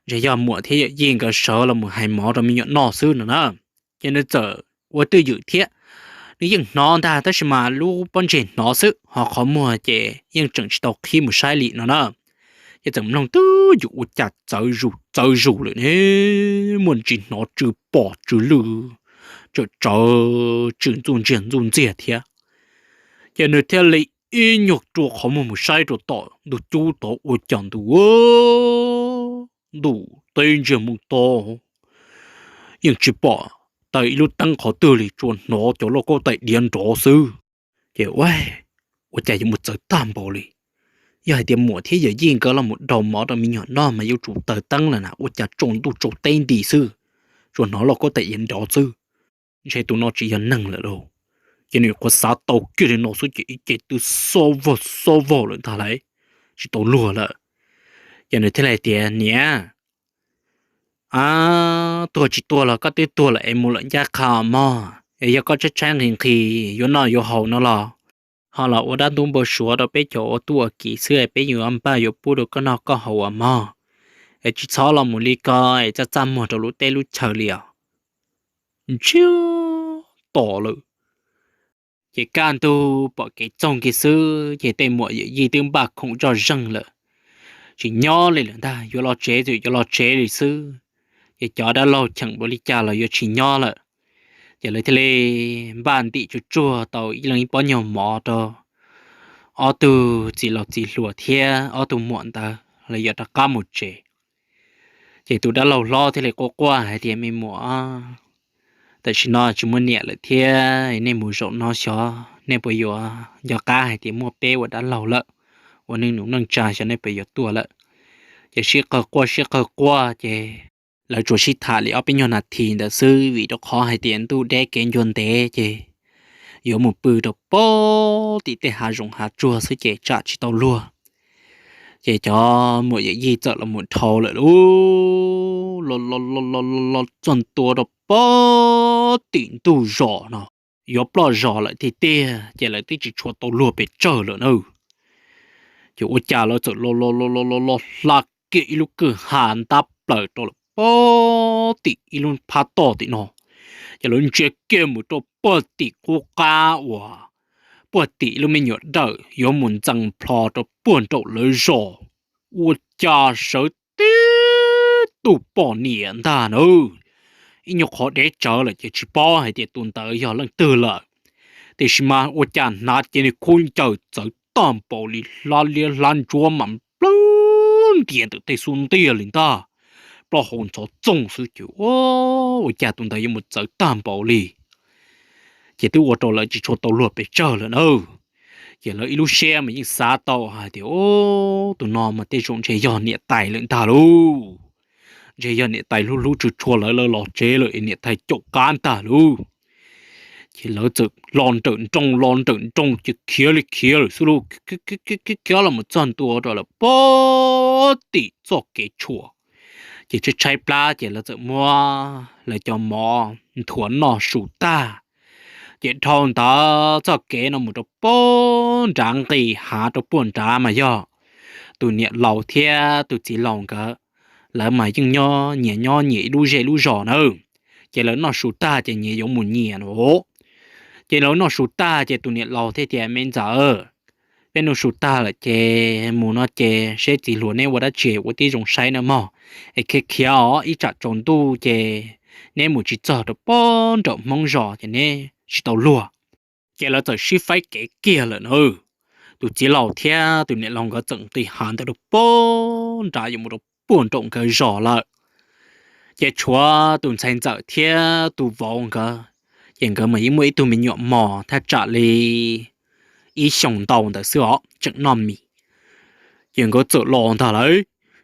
ntshe yog muam thiab yawm yij nkawd sawv los mus hais mov rau me nyuam noj xwb no na. Ces nws txawm ua twj ywm thiab, nws yeej hnov ntag tab sis mas lub pob ntseg hnov xwb ho qhov muag ces yeej tseem tsis tau qhib mus saib li no na. Ces txawm mloog twb ywm ua cas txawv zus txawv zus lawm ne, muaj ntsis hnov tsw pom tsw lwj, tsawm tsawv tsw ntxuj ntsiag ntxuj ntsiag thiab. Ces nws thiaj li ib nyuag rua qhov muag mus saib rau tom ntug cub tod ua cas ntuj, ntuj teb ntsiag mus to, yeej tsis pom taws ib lub teeb qhov twg li, tsuas hnov cov lauj kaub tais diav nrov xwb. Ces ua, ua cas yuav mus txawv tag npaum li. Yog hais tias muam thiab yawm yij nkawd los mus daus mov rau me nyuam noj mas yuav tsum taws teeb lawm na, ua cas tsaus ntuj tsaus teb nti xwb, tsuas hnov lauj kaub tais diav nrov xwb. Ntshe tus no tsis yog neeg lawm lauj. Ces nws nyuam qhuav xav tau kiag li no xwb ces ib ce twb xob vog xob vog lawm ntag lauj, tsis tau luag lawm. Ces nws thiaj li tias, Niam, tuag tsis tuag los koj twb tuag lawm es mus lawm ncaj qha mog, es yog koj tshaib tshaib nqhis nqhis yuav noj yuav haus no los ho los ua dab ntub npau suav rau peb cov ua tub ua kiv xwb es peb yuav npaj yuav pub rau koj noj koj haus as mog, es tsis txhob los mus li ko es txaj txaj muag rau lub teb lub chaw li os. Ntsiag to lawm. Ces kaj ntug pom kev txoog kiag xwb ces tej muam yawm yij twb npaj khoom zoj zeeg lawm, tsis nyob li lawm ntag, yuav los tsev txawm yuav los tsev li xwb. Ces cov dab laug cheem npaum li cas los yuav tsis nyob lawm. Ces lawv thiaj li npaj ntim tsuag tsuag tau ib leeg ib pob nyuag mov rau ob tug txiv laus txiv hluas thiab ob tug muam ntawd los yuav rov qab mus tsev. Ces tus dab laug hlob thiaj li quaj quaj hais tias, Me muam, tam sim no tsis muaj niam lawm thiab, nej mus zaum no xyov nej puas yuav nco qab hais tias muaj peb ua dab laug lawm, ua neej nus neej tsa xyov nej puas yuav tuaj lawm. Ces sib qawg quaj sib qawg quaj ces lawv tsuas sib tham li ob peb nyuag nas this ntawd xwb vim rau qhov hais tias ntuj deb kev ncua ntev ces yuav mus pw rau pem tim tej hav zoov hav tsuag xwb ces tsam tsis tau luag. Ces cov muam yawm yij txawm los mus dhau lawm lauj, los los los los los txog ntua rau pem tim ntug zos no, yuav ploj zos lawm tiag tiag ces lawv twb tsis tshua tau luag pes tsawg lawm na. Ces ua cas lawv txawm los los los los los hla kiag ib lub kwj ha ntab plaws rau lawm pem tim ib lub phab toj tim no. Ces lawv ntsia kiag mus rau puag tim qub qab uas puag tim ib lub me nyuam dawm yuav mus ntxees plho rau puag nraum lawv zos. Ua cas sawv tib tug poj niam ntag na, ib nyuag qhov deb tsawv lawm ces tsis paub hais tias tus ntawd yog leej twg lawm. Tiam sis mas ua cas hnav cev nws khaub ncaws txawv tag npaum li, hlab liab hlab ntsuab mas nplawg ntias ntawm tej xub ntiag li ntag, plaub hau ntxhov txoog xwb ces ua cas tus ntawd yuav mus txawv tag npaum li. Ces twb ua rau lawv tsis tshua tau luag pes tsawg lawm na. Ces lawv ib lub siab mas yeej xav tau hais tias, Ub, tus no mas tej zaum ntshe yog niam tais lawm ntag lauj. Ntshe yog niam tais hlub hlub tshua tshua lawv, lawv los tsev lawm es niam tais caum qab ntag lauj. Ces lawv txawm los nrawm nroos los nrawm nroos ces khiav li khiav lawm xwb lauj. Khiav los mus txog ntua rau lawm puag tim txoj kev tshuam. Ces tshaib tshaib plab ces lawv txawm muab lawv cov mov nthuav noj su tag, ces dhau ntawd txoj kev no mus rau puag nrad nqis hav rau puag nrad mas yog tus niam laus thiab tus txiv laus nkawd, lawv mas yeej nyob nyias nyob nyias ib lub zej lub zos na. Ces lawv noj su tag ces nyias yuav mus nyias no. Ces lawv noj su tag ces tus niam laus thiaj tias, Me ntxawm, peb noj su tag lawm ces mus no ces seb txiv hluas neb ua dab tsi ua tib zoo saib na mog, es khiav khiav os, ib tsam tsaus ntuj ces neb mus tsis txog rau puag nraum Hmoob zos ces neb tsis tau luag. Ces lawv txawm sib faib kev kiag lawm na. Tus txiv laus thiab tus niam laus nkawd txawm nqis hav ntawd rau puag nrad yuav mus rau puag nraum nkawd zos lawm. Ces tshuav tus ntxhais ntxawm thiab tus vauv nkawd, ces nkawd mas yeej muaj ib tug me nyuam mos thaj tsam li ib xyoos ntau ntawd xwb os, tseem noj mis. Ces nkawd txawm los ntag lauj.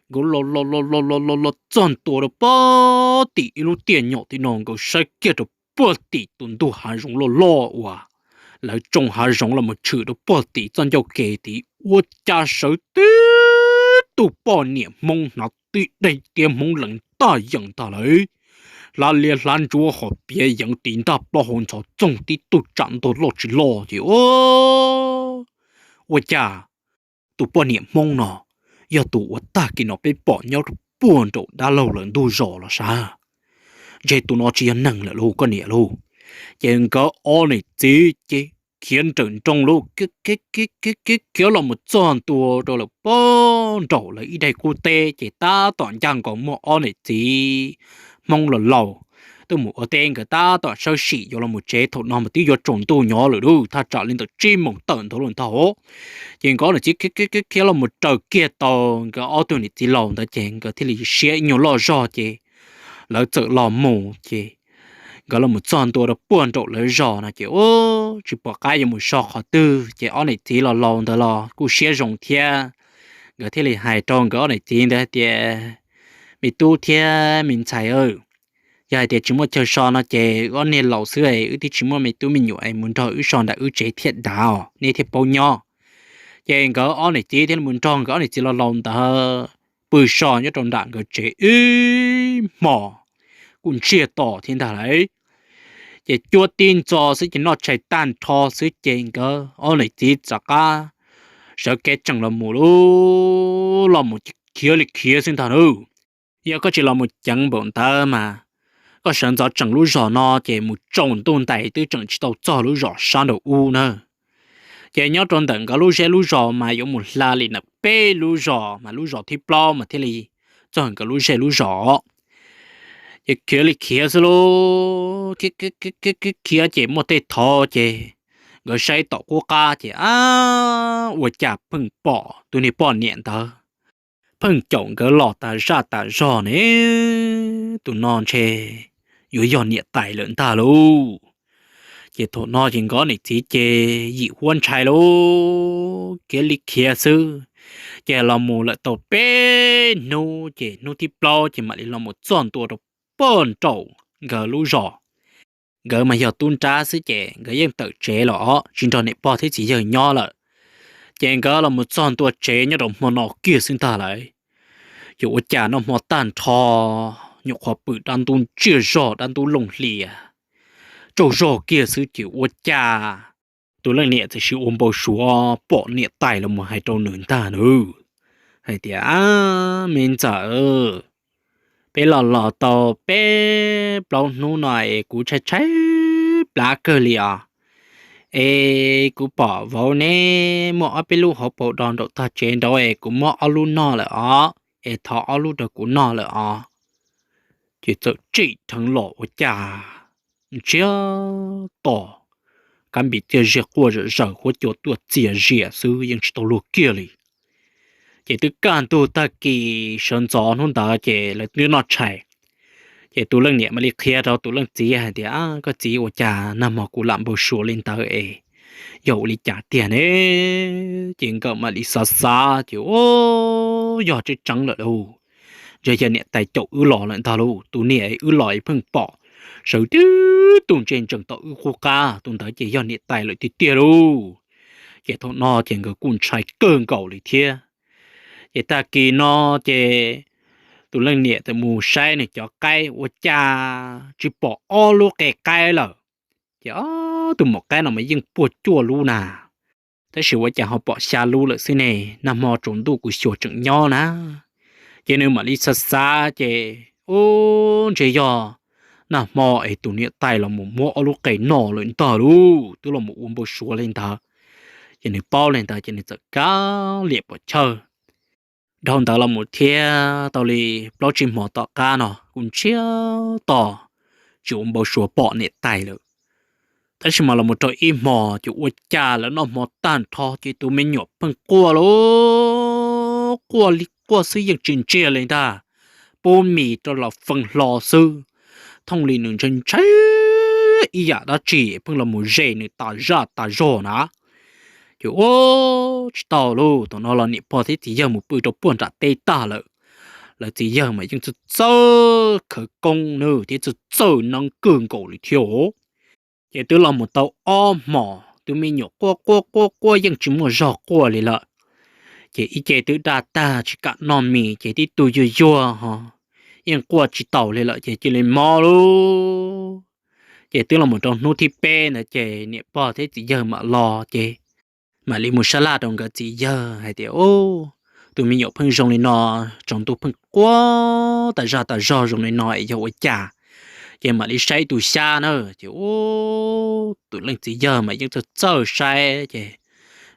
Nkawd los los los los los los los txog ntua rau puag tim ib lub tiaj nyom tim no, nkawd saib kiag rau puag tim tus ntug hav zoov loj loj uas lawv tsoo hav zoov los mus tshwm rau puag tim txoj ncauj ke tid, ua cas sawv tib tug poj niam Hmoob hnav tib daim tiab Hmoob lees ntaj yees ntag lauj. Hlav liab hlav ntsuab hos piav yeev tiv ntaj plaub hau ntxhov txoog tib tug tsam ntog loj tsis loj ces ua cas tus poj niam Hmoob no yog tus uas tag kis no peb pom nyob rau puag nraum dab laug lawv ntug zos los sav. Ntshe tus no tsis yog neeg lawm lauj koj niam lauj. Ces nkawd ob niam txiv ces khiav nrawm nroos lauj, khiav los mus txog ntua rau lawm puag nraum lawv ib daim qub teb ces tab tom ncaj nkaus muaj ob niam txiv Hmoob laus laus tuaj mus ua teb, nkawd tab tom sawb sim yuav los mus tsev. Thaum no mas twb yuav tsaus ntuj nyob lawm lauj, thaj tsam li ntawm tsib moos tawm ntawd lawm ntag. Ces nkawd ob niam txiv khiav khiav khiav los mus raws kiag tau nkawd ob tug niam txiv laus ntawd ces nkawd thiaj li siab ib nyuag loj zog ces lawv txawm los mus ces nkawd los mus txog ntua rau puag nraum lawv zos no ces ua tsis pom qab yuav mus so qhov twg ces ob niam txiv laus laus ntawd los kuj siab zoo thiab. Nkawd thiaj li hais rau nkawd ob niam txiv ntawd tias, Me tub thiab me ntxhais, yog hais tias tsis muaj chaw so no ces wb ob niag laus xwb es wb twb tsis muaj me tub me nyuam es mus nrog wb so nram wb tsev thiaj dav os, neb thiaj paub nyob. Ces nkawd ob niam txiv thiaj li mus nrog nkawd ob niam txiv laus laus ntawd pw so nyob rau nram nkawd tsev ib hmos kuj ntsiag to thiab ntag lauj. Ces cuab tib ntxo xwb ces noj tshais tag nrho xwb ces nkawd ob niam txiv rov qab sawv kev tseem los mus lauj, los mus khiav li khiav xwb ntag lauj. Yog koj tsis los mus ceev npaum ntawd mas koj sawv ntxov tseem lub zos no ces mus tsaus ntuj ntais twb tseem tsis tau txog lub zos sab nraum ub na. Ces nyob rau ntawm nkawd lub zej lub zos mas yuav mus hla li ntawm peb lub zos mas lub zos thib plaub mas thiaj li txog nkawd lub zej lub zos. Ces khiav li khiav xwb lauj, khiav khiav ces muaj tej thaum ces nkawd saib tom qub qab ces ab, ua cas pheej pom tus niag poj niam ntawd pheej caum nkawd los tas zaj tas zog ne. Tus no ntshe yuav yog niam tais lawm ntag lauj. Ces thaum no ces nkawd niam txiv ces yim huab ntshai lauj, khiav li khiav xwb. Ces los mus lawm tau peb hnub ces hnub thib plaub ces mam li los mus txog ntua rau puag nraum nkawd lub zos. Nkawd mas yog tub nrab xwb ces nkawd yeej tawm tsev los os, tsis nrog niam pog thiab txiv yawg nyob lawm. Ces nkawd los mus txog ntua tsev nyob rau hmo no kiag xwb ntag lauj. Ces ua cas noj hmo tag nrho, nyuam qhuav pw dab ntub ntsiag zog dab ntub looj hlias tsaug zog kiag xwb ces ua cas tus leej niam txawm sis ua npau suav pom niam tais los mus hais rau nws ntag nws hais tias, Ab, me ntxawm, peb los los tau peb plaub hnub no es kuv tshaib tshaib plab kawg li os. Es kuv pom vauv neb muaj ob peb lub hauv paus dos nraum tog tsev nraud es kuv muab ob lub noj lawm os, es thov ob lub rau kuv noj lawm os. Ces txawm tsim dheev los ua cas ntsiag to, kab npis txiaj ziag quaj zom zaws, huab cua tuaj txias zias xwb yeej tsis tau luag kiag li. Ces twb kaj ntug tag kis sawv ntxov hnub ntawd ces lawv twb noj tshais. Ces tus leej niam mam li qhia rau tus leej txiv hais tias, Koj txiv, ua cas nag hmo kuv lam npau suav li ntawd es yog ua li cas tiag ne? Ces nkawd mam li xav xav ces, o, yog tseeb tseeb lawm lauj. Ntshe yog niam tais caum wb los lawm ntag lauj. Tus niam wb los wb pheej pom sawv tib tug ntsia ntsees tom wb qub qab, tus ntawd ces yog niam tais lawm tiag tiag lauj. Ces thaum no ces nkawd kuj ntshai kawg nkaus li thiab. Ces tag kis no ces tus leej niam txawm mus saib nws cov qaib ua cas tsis pom ob lub qe qaib lawm. Ces ob tug maum qaib no mas yeej puag cuaj lub na, tab sis ua cas ho pom xya lub lawm xwb ne? Nag hmo tsaus ntuj kuv xyuas tseem nyob na. Ces nws mam li xav xav ces, u, ntshe yog nag hmo es tus niam tais los mus muab ob lub qe no lawm ntag lauj, twb los mus ua npau suav li ntawd. Ces nws paub li ntawd ces nws txawm kav liam pos chawj. Dhau ntawd los mus thiab tau li plaub tsib hmo tom qab no kuj ntsiag to tsis ua npau suav pom niam tais lawm. Tab sis mas los mus rau ib hmos ces ua cas lawv noj hmo tag nrho ces tus me nyuam pheej quaj lauj, quaj li quaj xwb yeej tsis ntsiag li ntag. Pub mis rau los feej hlo xwb, thooj li nws ntshai ntshai ib yam dab tsi pheej los mus zes nws tas zaj tas zog na. Ces ua tsis tau lauj, thaum no los niam pog thiab txiv yawg mus pw rau puag nram teb tag lawm. Lawv txiv yawg mas yeej txawj txawj khawv koob na thiab txawj txawj neeb kawg nkaus li thiab os. Ces twb los mus tau ob hmos tus me nyuam quaj quaj quaj quaj yeej tsis muaj zog quaj li lawm. Ces ib ce twb daj tag tsis kam noj mis ces tib tug yuag yuag ho yeej quaj tsis taus li lawm ces cia li mob lauj. Ces twb los mus rau hnub thib peb ntawd ces niam pog thiab txiv yawg mam los ces mam li mus sab laj rau nkawd txiv yawg hais tias, tus me nyuam pheej zoo li no, tsaus ntuj pheej quaj tas zaj tas zog zoo li no es yog ua cas? Ces mam li saib tus xyab na. Ces tus leej txiv yawg mas yeej txawj txawj saib ces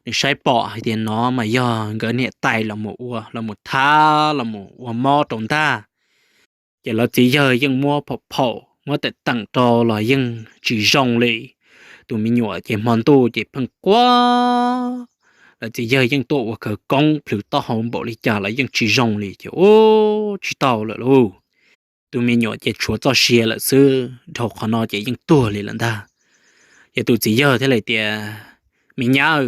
nws saib pom hais tias no mas yog nkawd niam tais los mus ua, los mus thab los mus ua mob rau ntag. Ces lawv txiv yawg yeej muab phaum phaum muab teem teem rau los yeej tsis zoo li. Tus me nyuam ces hmo ntuj ces pheej quaj. Lawv txiv yawg yeej tuaj ua khawv koob plhws taub hau npaum li cas los yeej tsis zoo li ces ua tsis tau lawm lauj. Tus me nyuam ces tshuav txoj sia lawm xwb, dhau qhov no ces yeej tuag li lawm ntag. Ces tus txiv yawg thiaj li tias, me nyab,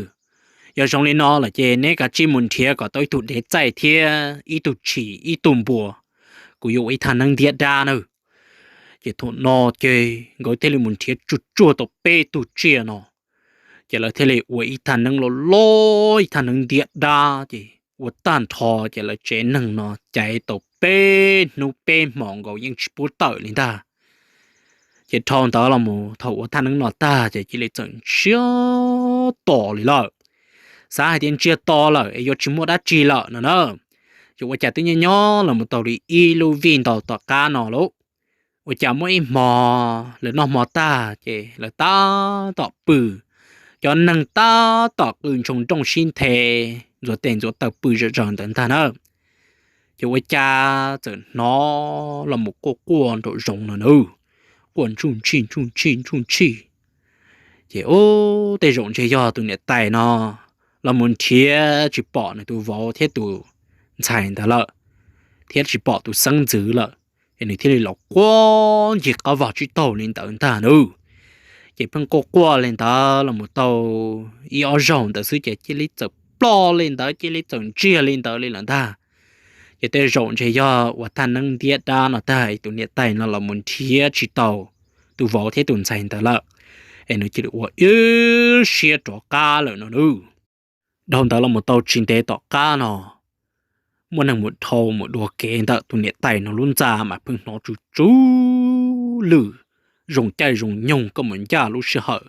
yog zoo li no lawm ces neb kav tsij mus nrhiav kom tau ib tug dev txaij thiab ib tug tshis ib tug npua, kuv yuav ua ib thaj neeb ntiab dab nawb. Ces thaum no ces nkawd thiaj li mus nrhiav tsuj tsuag tau peb tug tsiaj no, ces lawv thiaj li ua ib thaj neeb loj loj, ib thaj neeb ntiab dab ces ua tag nrho ces lawv tsev neeg no caiv tau peb hnub peb hmos nkaus yeej tsis pub tawm li ntag. Ces dhau ntawd los mus thaum ua thaj neeb no tag ces cia li txawm ntsiag to li lawm. Xav hais tias ntsiag to lawm es yuav tsis muaj dab tsi lawm no na. Ces ua cas twb nyob nyob los mus tau li ib lub vij ntau tom qab no lauj, ua cas muaj ib hmo lawv noj hmo tag ces lawv tab tom pw, cov neeg tab tom qw ntshoo nrooj sib nthe, ntxuav tes ntxuav taw pw zom zaws ntawd ntag na. Ces ua cas txawm hnov los mus quaj quaj nraum zoov no na, quaj ntsuj ntshij ntsuj ntshij ntsuj ntshij. Ces ub, tej zaum ntshe yog tus niam tais no los mus nrhiav tsis pom nws tus vauv thiab tus ntxhais ntawd lawm, thiab tsis pom tus xeeb ntxwv lawm, es nws thiaj li los quaj ncig qab vag tsib taug li ntawd ntag nawb. Ces pheej quaj quaj li ntawd los mus tau ib ob zaug ntawd xwb ces cia li txawm ploj li ntawd, cia li txawm ntsiag li ntawd li lawm ntag. Ces tej zaum ntshe yog ua thaj neeb ntiab dab no tag es tus niam tais no los mus nrhiav tsis tau tus vauv thiab tus ntxhais ntawd lawm, es nws cia li ua ib siab rov qab lawm no nawb. Dhau ntawd los mus tau tsis ntev tom qab no, muaj neeg mus dhau mus dua kev ntawm tus niam tais no lub ntxa mas pheej hnov tsw tsw lwj, zoo caij zoo nyoog koj mus ncaj lub sij hawm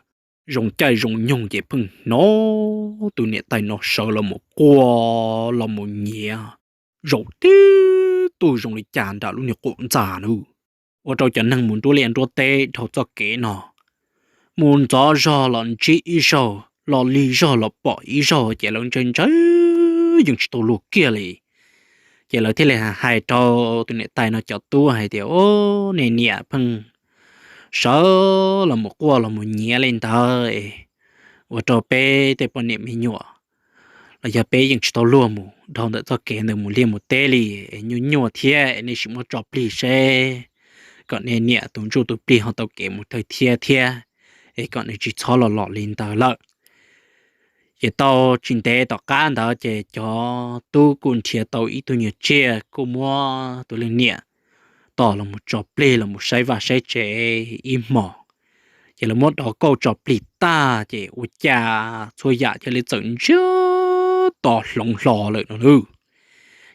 zoo caij zoo nyoog ces pheej hnov tus niam tais no sawv los mus quaj los mus nyiav zaum tib tug zoo li cas nram lub niag qub ntxa nawb. Ua rau cov neeg mus nruab liaj nruab teb dhau txoj kev no mus ntxov zog los ntsib ib zaug, los lig zog los pom ib zaug ces lawv ntshai ntshai yeej tsis tau luag kiag li. Ces lawv thiaj li hais rau tus niam tais no cov tub hais tias, o, nej niam pheej sawv los mus quaj los mus nyiav li ntawd, ua rau peb tej poj niam me nyuam los yog peb yeej tsis tau luag mus dhau ntawm txoj kev ntawd mus liaj mus teb li, es nyuaj nyuaj thiab es nej sim muab tso plig seb kom nej niam tus ntsuj tus plig ho tau kev mus thawj thiab thiab, es kom nws tsis txhob los los li ntawd lawm. Ces tau tsis ntev tom qab ntawd ces cov tub kuj nrhiav tau ib tug nyuag tsiaj kuj muab tus leej niam tos los mus tso plig los mus saib vaj saib tsev ib hmos. Ces lawv muab dov kauj tso plig tag ces ua cas txhua yam cia li txawm ntsiag to hloov hlo lawm no nawb.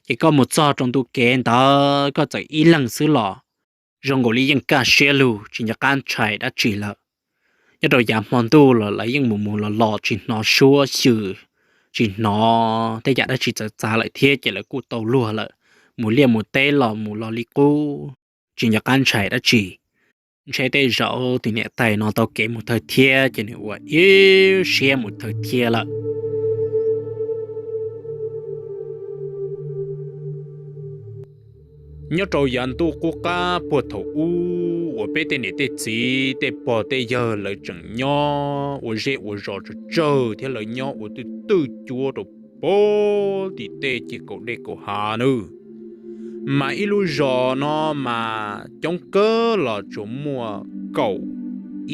Ces koj mus txog rau ntu kev ntawd koj txawm ib leeg xwb los zoo nkaus li yeej kaj siab lug tsis nco qab ntshai dab tsi lawm. Nyob rau yav hmo ntuj los lawv yeej mus mus los los tsis hnov suab xyw, tsis hnov tej yam dab tsi txawv txav lawm thiab ces lawv kuj tau luag lawm, mus liaj mus teb los mus los li qub tsis nco qab ntshai dab tsi. Ntshe tej zaum tus niam tais no tau kev mus thawj thiab ces nws ua ib siab mus thawj thiab lawm. Nyob rau yav ntuj qub qab puag thaum ub uas peb tej niam tej txiv tej pog tej yawg lawv tseem nyob ua zej ua zos tsawg tsawg thiab lawv nyob ua twj twj cuab rau pem tim tej ces kaum dej kaum hav nawb, mas ib lub zos no mas coob kawg los tsuas muaj kaum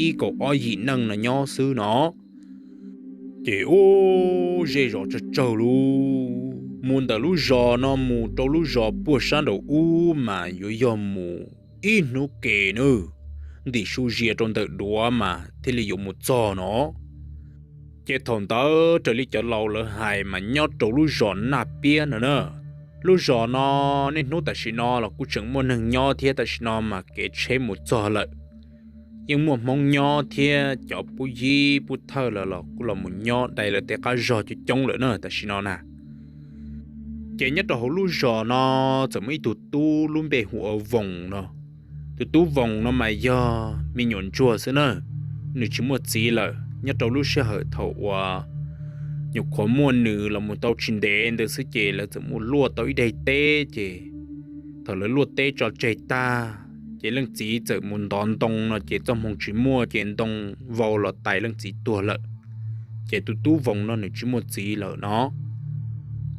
ib kaum ob yim neej no nyob xwb no. Ces ub, zej zos tsawg tsawg lub, mus ntawm lub zos no mus rau lub zos puag sab nraum ub mas yuav yog mus ib hnub ke nawb, ntim su zias rau ntawm duav mas thiaj li yuav mus txog no. Ces thaum ntawd raws li cov laus lawv hais mas nyob rau lub zos Naj Piab no na. Lub zos no niaj hnub tam sim no los kuj tseem muaj neeg nyob thiab tam sim no mas kev tsheb mus txog lawm. Yeej muaj Hmoob nyob thiab cov pub yib pub thawj lawv los kuj los mus nyob dai lawv tej qab zog coob coob lawm na tam sim no na. Ces nyob rau hauv lub zos no txawm muaj ib tug tub lub npe hu ua Voos no. Tus tub Voos no mas yog me nyuam ntsuag xwb na, nws tsis muaj txiv lawm. Nyob rau lub sij hawm thaum uas nyuam qhuav muaj nws los mus tau tsis ntev ntawd xwb ces lawv txawm mus luaj tau ib daim teb ces thaum lawv luaj teb tso tseg tag ces leej txiv txawm mus ntov ntoo no ces txoj hmoo tsis muaj ces ntoo vau los tais leej txiv tuag lawm. Ces tus tub Voos no nws tsis muaj txiv lawm no.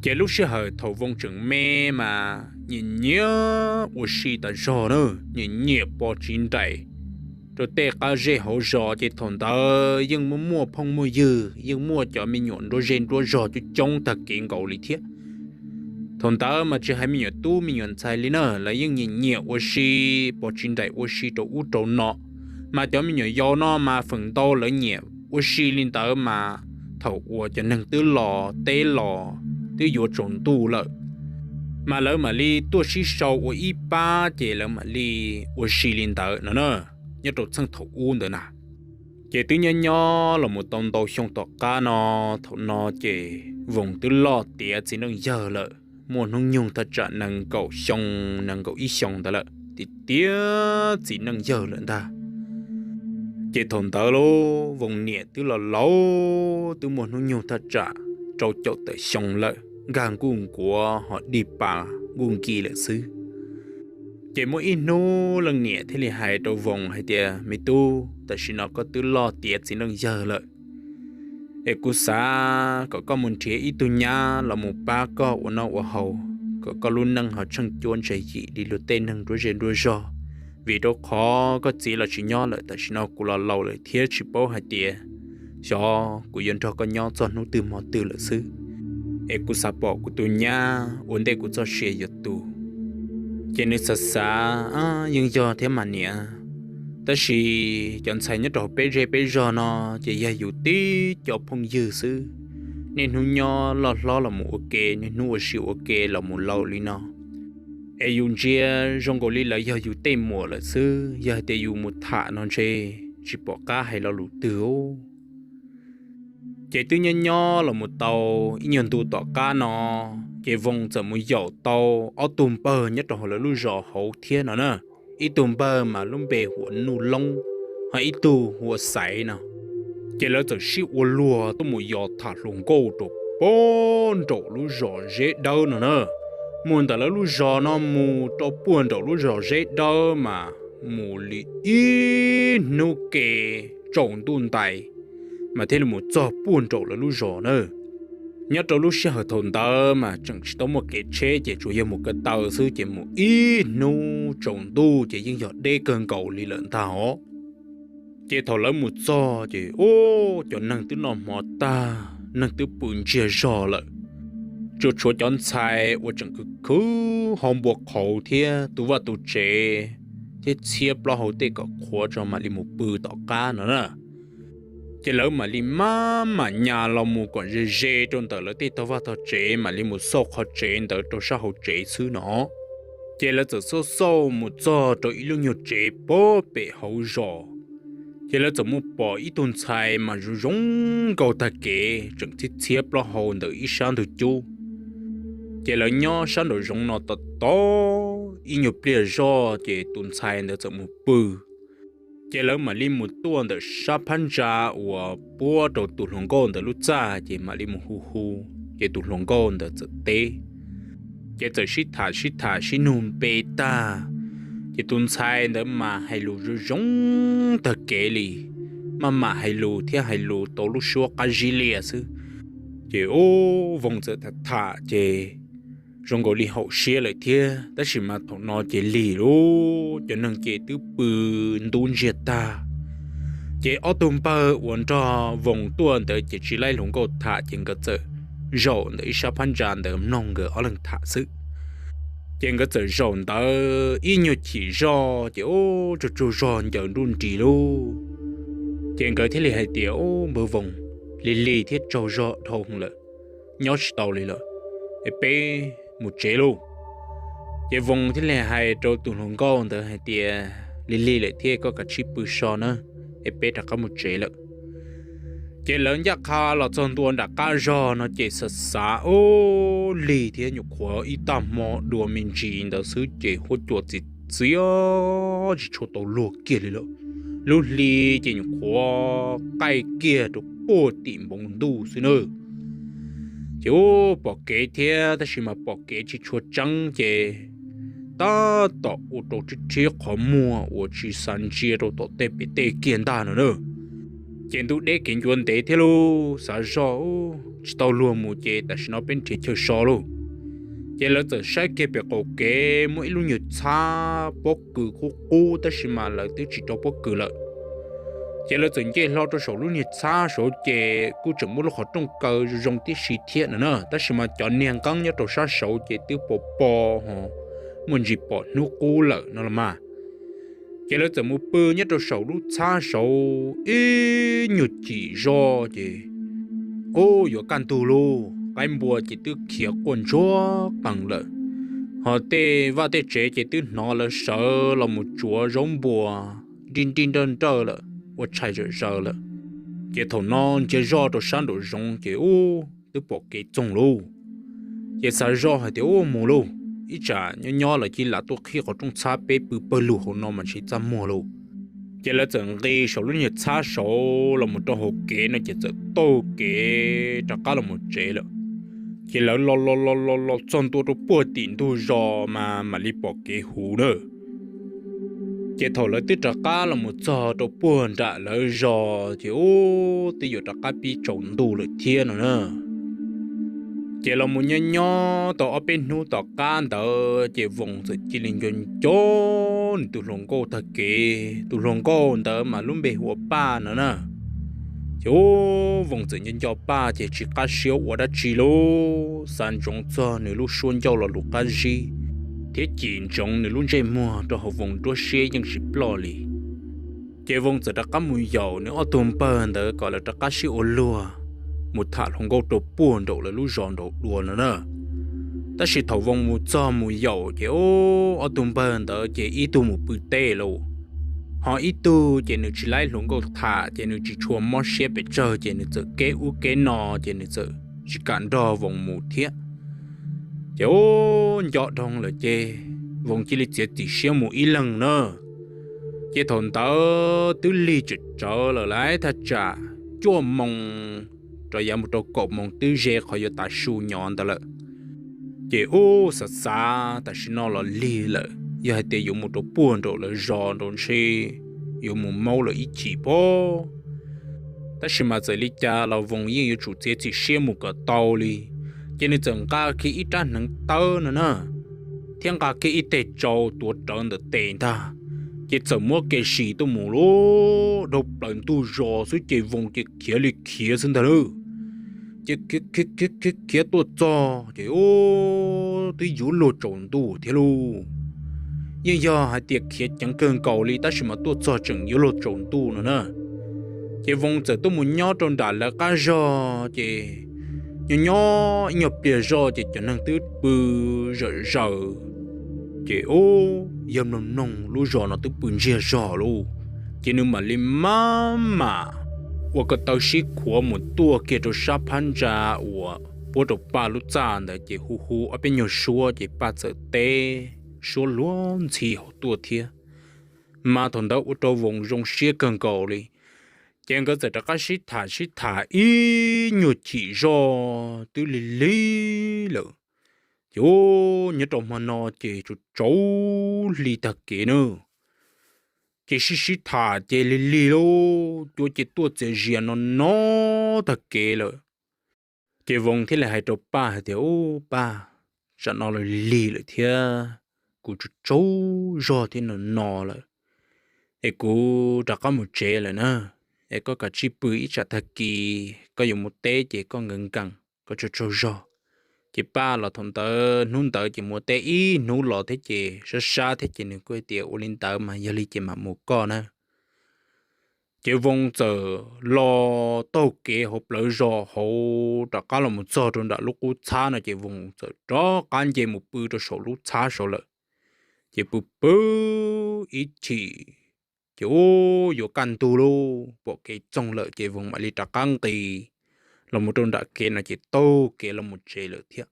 Ces lub sij hawm thaum Voos tseem me mas nyiam nyiam ua si tas zog na, nyiam nyiam pov txiv nraim rau tej qab zej hauv zos ces thaum ntawd yeej muaj muaj phooj muaj ywg, yeej muaj cov me nyuam nruab zej nruab zog coob coob tag kev nkaus li thiab. Thaum ntawd mas tsis hais me nyuam tub me nyuam ntxhais li na, lawv yeej nyiam nyiam ua si, pov txiv nraim ua si rau ub rau no. Mas cov me nyuam yaus no mas feem ntau lawv nyiam ua si li ntawd mas thaum uas cov neeg twb los teb los twb yuav tsaus ntuj lawm, mas lawv mam li tuaj sib sau ua ib pab ces lawv mam li ua si li ntawd no na, nyob rau txheej thaum ub ntawd na. Ces twb nyob nyob los mus tau ntau xyoo tom qab no, thaum no ces Voos twb loj tiav txiv neej yawg lawm, muaj hnub nyoog thaj tsam nees nkaum xyoo, nees nkaum ib xyoos ntawd lawm, tiav tiav txiv neej yawg lawm ntag. Ces thaum ntawd lauj, Voos niam twb los laus, twb muaj hnub nyoog thaj tsam rau caum tawm xyoo lawm, nkag nkuj nkuav ho dig pas nkuj nki lawm xwb. Ces muaj ib hnub leej niam thiaj li hais rau Voos hais tias, Me tub, tam sim no koj twb loj tiav txiv neej yawg lawm, es kuv xav kom koj mus nrhiav ib tug nyab los mus pab koj ua noj ua haus, kom koj lub neej ho tsheej cuab ntse yim li luag tej neeg nruab zej nruab zog, vim rau qhov koj txiv los tsis nyob lawm, tam sim no kuv los laus lawm thiab tsis paub hais tias xyov kuv yuav nrog koj nyob txog hnub twg hmo twg lawm xwb. Es kuv xav pom kuv tus nyab ua ntej kuv txoj sia yuav tu. Ces nws xav xav, Yeej yog thiab mas niam, tab sis cov ntxhais nyob rau peb zej peb zog no ces yog yus tib co phooj ywg xwb, niaj hnub nyob loj hlob los mus ua ke, niaj hnub ua si ua ke los mus laus li no, es yus ntsia zoo nkaus li lawv yog yus tej muam lawm xwb, yog hais tias yus mus tham no ntshe tsis pom qab hais lo lus twg. Ces twb nyob nyob los mus tau ib nyuag ntu tom qab no, ces Voos txawm mus yaum tau ob tug npawg nyob rau hauv lawv lub zos hauv thiab no na. Ib tug npawg mas lub npe hu ua Nuj Loob, ho ib tug hu ua Xaiv no. Ces lawv txawm sib ua luag tuaj mus yos tham hluas nkauj rau puag nraum lub zos Zeb Dawb no na. Mus ntawm lawv lub zos no mus rau puag nraum lub zos Zeb Dawb mas mus li ib hnub ke tsaus ntuj ntais mas thiaj li mus txog puag nraum lawv lub zos na. Nyob rau lub sij hawm thaum ntawd mas tseem tsis tau muaj kev tsheb ces tsuas yog mus ko taw xwb ces mus ib hnub tsaus ntuj ces yeej yog deb kawg nkaus li lawm ntag os. Ces thaum lawv mus txog ces ub, cov neeg twb noj hmo tag, neeg twb pw ntsiag zog lawm. Tsuas tshuav cov ntxhais uas tseem khwv khwv hau npua qhauv thiab tu vaj tu tsev thiab txhiab plaub hau tej kom qhuav tso mam li mus pw tom qab no na. Ces lawv mam li maj mam nyas los mus kom ze ze rau ntawm lawv tej tog vaj tog tsev mam li mus xauj qhov tsev ntawd rau sab hauv tsev xwb no. Ces lawv txawm xauj xauj mus txog rau ib lub nyuag tsev puag pem hauv zos. Ces lawv txawm mus pom ib tug ntxhais mas zoo zoo nkauj tag kev tseem txhiab txhiab plaub hau ntawm ib sab ntug cub. Ces lawv nyob sab nraum zoov no tos tos ib nyuag pliag zoj ces tus ntxhais ntawd txawm mus pw. Ces lawv mam li mus tuaj ntawm sab phab ntsa uas puab rau tus hluas nkauj ntawd lub txaj ces mam li mus hu hu, ces tus hluas nkauj ntawd txawm teb. Ces txawm sib tham sib tham sib nug npe tag, ces tus ntxhais ntawd mas hais lus zoo zoo tag kev li, maj mam hais lus thiab hais lus tau lub suab qab zib liaj xwb. Ces ub, Voos txawm tham tham ces zoo nkaus li haum siab lawm thiab, tab sis mas thaum no ces lig lauj, cov neeg ces twb pw ntub ntsiag tag. Ces ob tug npawg uas nrog Voos tuaj ntawd ces tsis laib hluas nkauj tham ces nkawd txawm zaum ntawm ib sab phab ntsa ntawd mloog nkawd ob leeg tham xwb. Ces nkawd txawm zaum ntawd ib nyuag chim zoj ces ub, tsaug tsaug zog ncaws nruj nris lauj. Ces nkawd thiaj li hais tias, Ub, npawg Voos, lig lig thiab tsaug zog dhau lawm, nyob tsis tau li lawm, es peb mus tsev lauj. Ces Voos thiaj li hais rau tus hluas nkauj ntawd hais tias, Lig lig lawm thiab, koj kav tsij pw so na, es peb rov qab mus tsev lawm. Ces lawv ncaj qha los txog ntua nram qab zog no ces xav xav, Ub, lig thiab, nyuam qhuav ib tag hmo dua me ntsis ntawd xwb ces huab cua txias txias tsis tshua tau luag kiag li lawm. Lub hli ces nyuam qhuav qaij kiag rau puag tim npoo ntuj xwb na. Ces ub, pom kev thiab tab sis mas pom kev tsis tshua tseeb ces tab tom ua rau rhiab rhiab qhov muag uas tsis xav ntsia rau tom tej pem tej kiag ntag no na. Ces ntuj deb kev ncua ntev thiab lauj, xav zoj, Ub, tsis tau luag mus ces tam sim no peb nrhiav chaw so lauj. Ces lawv txawm saib kiag pem qaum kev muaj ib lub nyuag txhab pob kws qub qub tab sis mas lawv twb tsis rau pob kws lawm. Ces lawv txawm nce hlo rau saum lub niag txhab saud ces kuj tseem muaj lub qhov rooj kaw zoo tib si thiab no na, tab sis mas cov niag nqeeb nyob rau sab saud ces twb pos pos ho muaj ntsis pom hnub qub lawm no los mas. Ces lawv txawm mus pw nyob rau saum lub txhab saud ib nyuag chim zoj ces, ub, yuav kaj ntug lauj, qaib npua ces twb khiav quaj ntsuag qees lawm, ho tej vaj tej tsev ces twb hnov lawv sawv los mus tsuav zaub npua nrij nrij nrawj nrawj lawm, ua tshais zawm zaws lawm. Ces thaum no ntsia zoj rau sab nraum zoov ces ub, twb pom kev txoog lauj. Ces xav zoj hais tias, Ub, mus lauj, ib tsam nyob nyob lawv cia li lam tuaj qhib qhov rooj txhab peb pw pawg lug hauv no mas ntshe txaj muag lauj. Ces lawv txawm nqis saum lub niag txhab saud los mus rau hauv kev no ces txawm taug kev rov qab los mus tsev lawm. Ces lawv los los los los los txog ntua rau puag tim ntug zos mas mam li pom kev huv na. Ces thaum lawv twb rov qab los mus txog rau puag nram lawv zos ces ub, twb yuav rov qab pib tsaus ntuj lawm thiab no na. Ces los mus nyob nyob tau ob peb hnub tom qab ntawd ces Voos txawm cia li nco nco nws tus hluas nkauj tag kev. Tus hluas nkauj ntawd mas lub npe hu ua Paj no na. Ces ub, Voos txawm nco nco Paj ces tsis qab siab ua dab tsi lauj, xav ntsoov txog nws lub suab ncauj lo lus qab zib, thiab cim ntsoov nws lub ntsej muag rau hauv Voos nruab siab yeej tsis ploj li. Ces Voos txawm rov qab mus yaum nws ob tug npawg ntawd kom lawv rov qab sib ua luag mus tham hluas nkauj rau puag nraum lawv lub zos nraud dua no na. Tab sis thaum Voos mus txog mus yaum ces ub, ob tug npawg ntawd ces ib tug mus pw teb lauj, ho ib tug ces nws tsis laib hluas nkauj tham ces nws tsis tshua mob siab pes tsawg ces nws txawm keb ub keb no ces nws txawm tsis kam nrog Voos mus thiab. Ces ub, nco dhau lawm ces Voos cia li txiav txim siab mus ib leeg na. Ces thaum ntawd twb lig tsawm tsawv lawm lauj, thaj tsam cuaj moos rov yav mus rau kaum moos twb ze qhov yuav tav su nyob ntawd lawm. Ces ub, xav xav tam sim no los lig lawm, yog hais tias yuav mus rau puag nraum lawv zos nraud ntshe yuav mus maub lawm ib chim pob. Tab sis mas txawm li cas los Voos yeej yuav tsum txiav txim siab mus kom tau li. Ces nws txawm nqa kiag ib rab hneev tawb no na, thiab nqa kiag ib teg tsau tuav rawv ntawm tes ntag, ces txawm muab kev sim tuaj mus lauj, dhau plaws ntug zos xwb ces Voos ces khiav li khiav xwb ntag lauj. ces khiav khiav khiav khiav tuaj txog ces ub twb yuav luag tsaus ntuj thiab lauj. Yeej yog hais tias khiav ceev kawg nkaus li tab sis mas tuaj txog tseem yuav luag tsaus ntuj no na. Ces Voos txawm tuaj mus nyob rau nram lawv qab zog ces nyob nyob ib nyuag pliag zog ces cov neeg twb pw zawm zaws. Ces ub yawg mloog mloog lub zos no twb pw ntsiag zog lauj, ces nws mam li maj mam ua ko taw sib khuav mus tuaj kiag rau sab phab ntsa uas puab rau Paj lub txaj ntawd ces hu hu ob peb nyuag suab ces Paj txawm teb suab luag ntxhi hauv tuaj thiab. Mas thaum ntawd ua rau Voos zoo siab kawg nkaus li. Ces nkawd txawm rov qab sib tham sib tham ib nyuag chim zog twb lig lig lawm. Ces ub nyob rau hmo no ces tsaus tsaus hli tag kev na, ces sib sib tham ces lig lig lauj, cua ces tuaj txias zias no no tag kev lawm. Ces Voos thiaj li hais rau Paj hais tias, Ub Paj, tsam no los lig lawm thiab, kuv tsaus tsaus zog thiab no no lawm, es kuv rov qab mus tsev lawm na, es koj kav tsij pw ib tsam tag kis koj yuav mus teb ces koj nkees nkees koj tsaug tsaug zog. Ces Paj los thaum ntawd hnub ntawd ces mus teb ib hnub los thiab ces sab sab thiab ces nws kuj tias, Ua li ntawd mas yog li ces mam mus koj na. Ces Voos txawm los taug kev hauv plawv zos hauv rov qab los mus txog rau nram lub qub txhab no ces Voos txawm rov qab nce mus pw rau saum lub txhab saud lawm. Ces pw pw ib chim ces ub yuav kaj ntug lauj, pom kev txoog lawm ces Voos mam li rov qab nqis los mus rau nram kev no ces taug kev los mus tsev lawm thiab.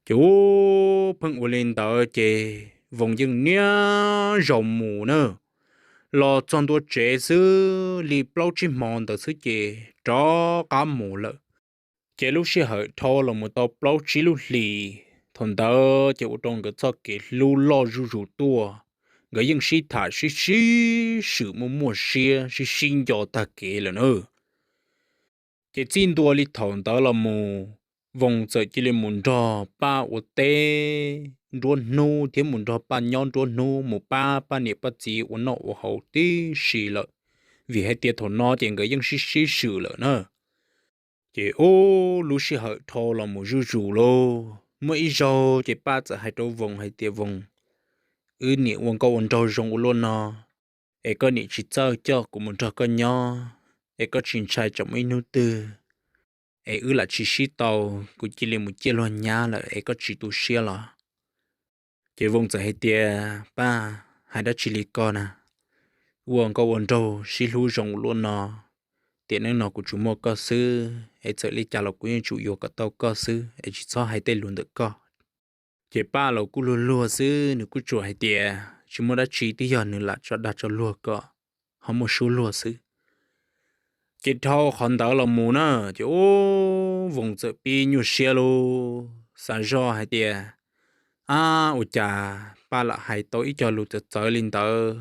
Ces ub pheej ua li ntawd ces Voos yeej niaj zaus mus na, los txog ntua tsev xwb li plaub tsib hmo ntawd xwb ces rov qab mus lawm. Ces lub sij hawm dhau los mus tau plaub tsib lub hlis, thaum ntawd ces ua rau nkawd txoj kev hlub loj zuj zus tuaj. Nkawd yeej sib tham sib sib swm muaj muaj siab sib sib nco tag kev lawm na. Ces txij ntua li thaum ntawd los mus, Voos txawm cia li mus nrog Paj ua teb nruab hnub thiab mus nrog Paj nyob nruab hnub, mus pab Paj niam Paj txiv ua noj ua haus tib si lawm, vim hais tias thaum no ces nkawd yeej sib sib swm lawm na. Ces ub lub sij hawm dhau los mus zuj zus lauj, muaj ib zaug ces Paj txawm hais rau Voos hais tias, Voos, wb niam ua nkauj ua nraug zoo ua luaj no, es koj niam tsis txawj coj kuv mus nrog koj nyob, es koj tsis ntshai tsam muaj ib hnub twg es wb lam tsis sib tau, kuv cia li mus ciaj luag nyab lawm es koj tsis tu siab los? Ces Voos txawm hais tias, Paj, hais dab tsi li ko na, ua nkauj ua nraug sib hlub zoo ua luaj no, tiam neej no kuv tsuas muaj koj xwb es txawm li cas los kuv yeej tsum yuav kom tau koj xwb es tsis txhob hais tej lus ntawm koj. Ces Paj los kuj luag luag xwb, nws kuj tsuas hais tias tsis muaj dab tsi, twb yog nws lam tso dag tso luag kom ho muaj suab luag xwb. Ces dhau qhov ntawd los mus na, ces ub Voos txawm pib nyuaj siab lauj, xav zoj hais tias, Ab, ua cas Paj lam hais tau ib co lus txawv txawv li ntawd?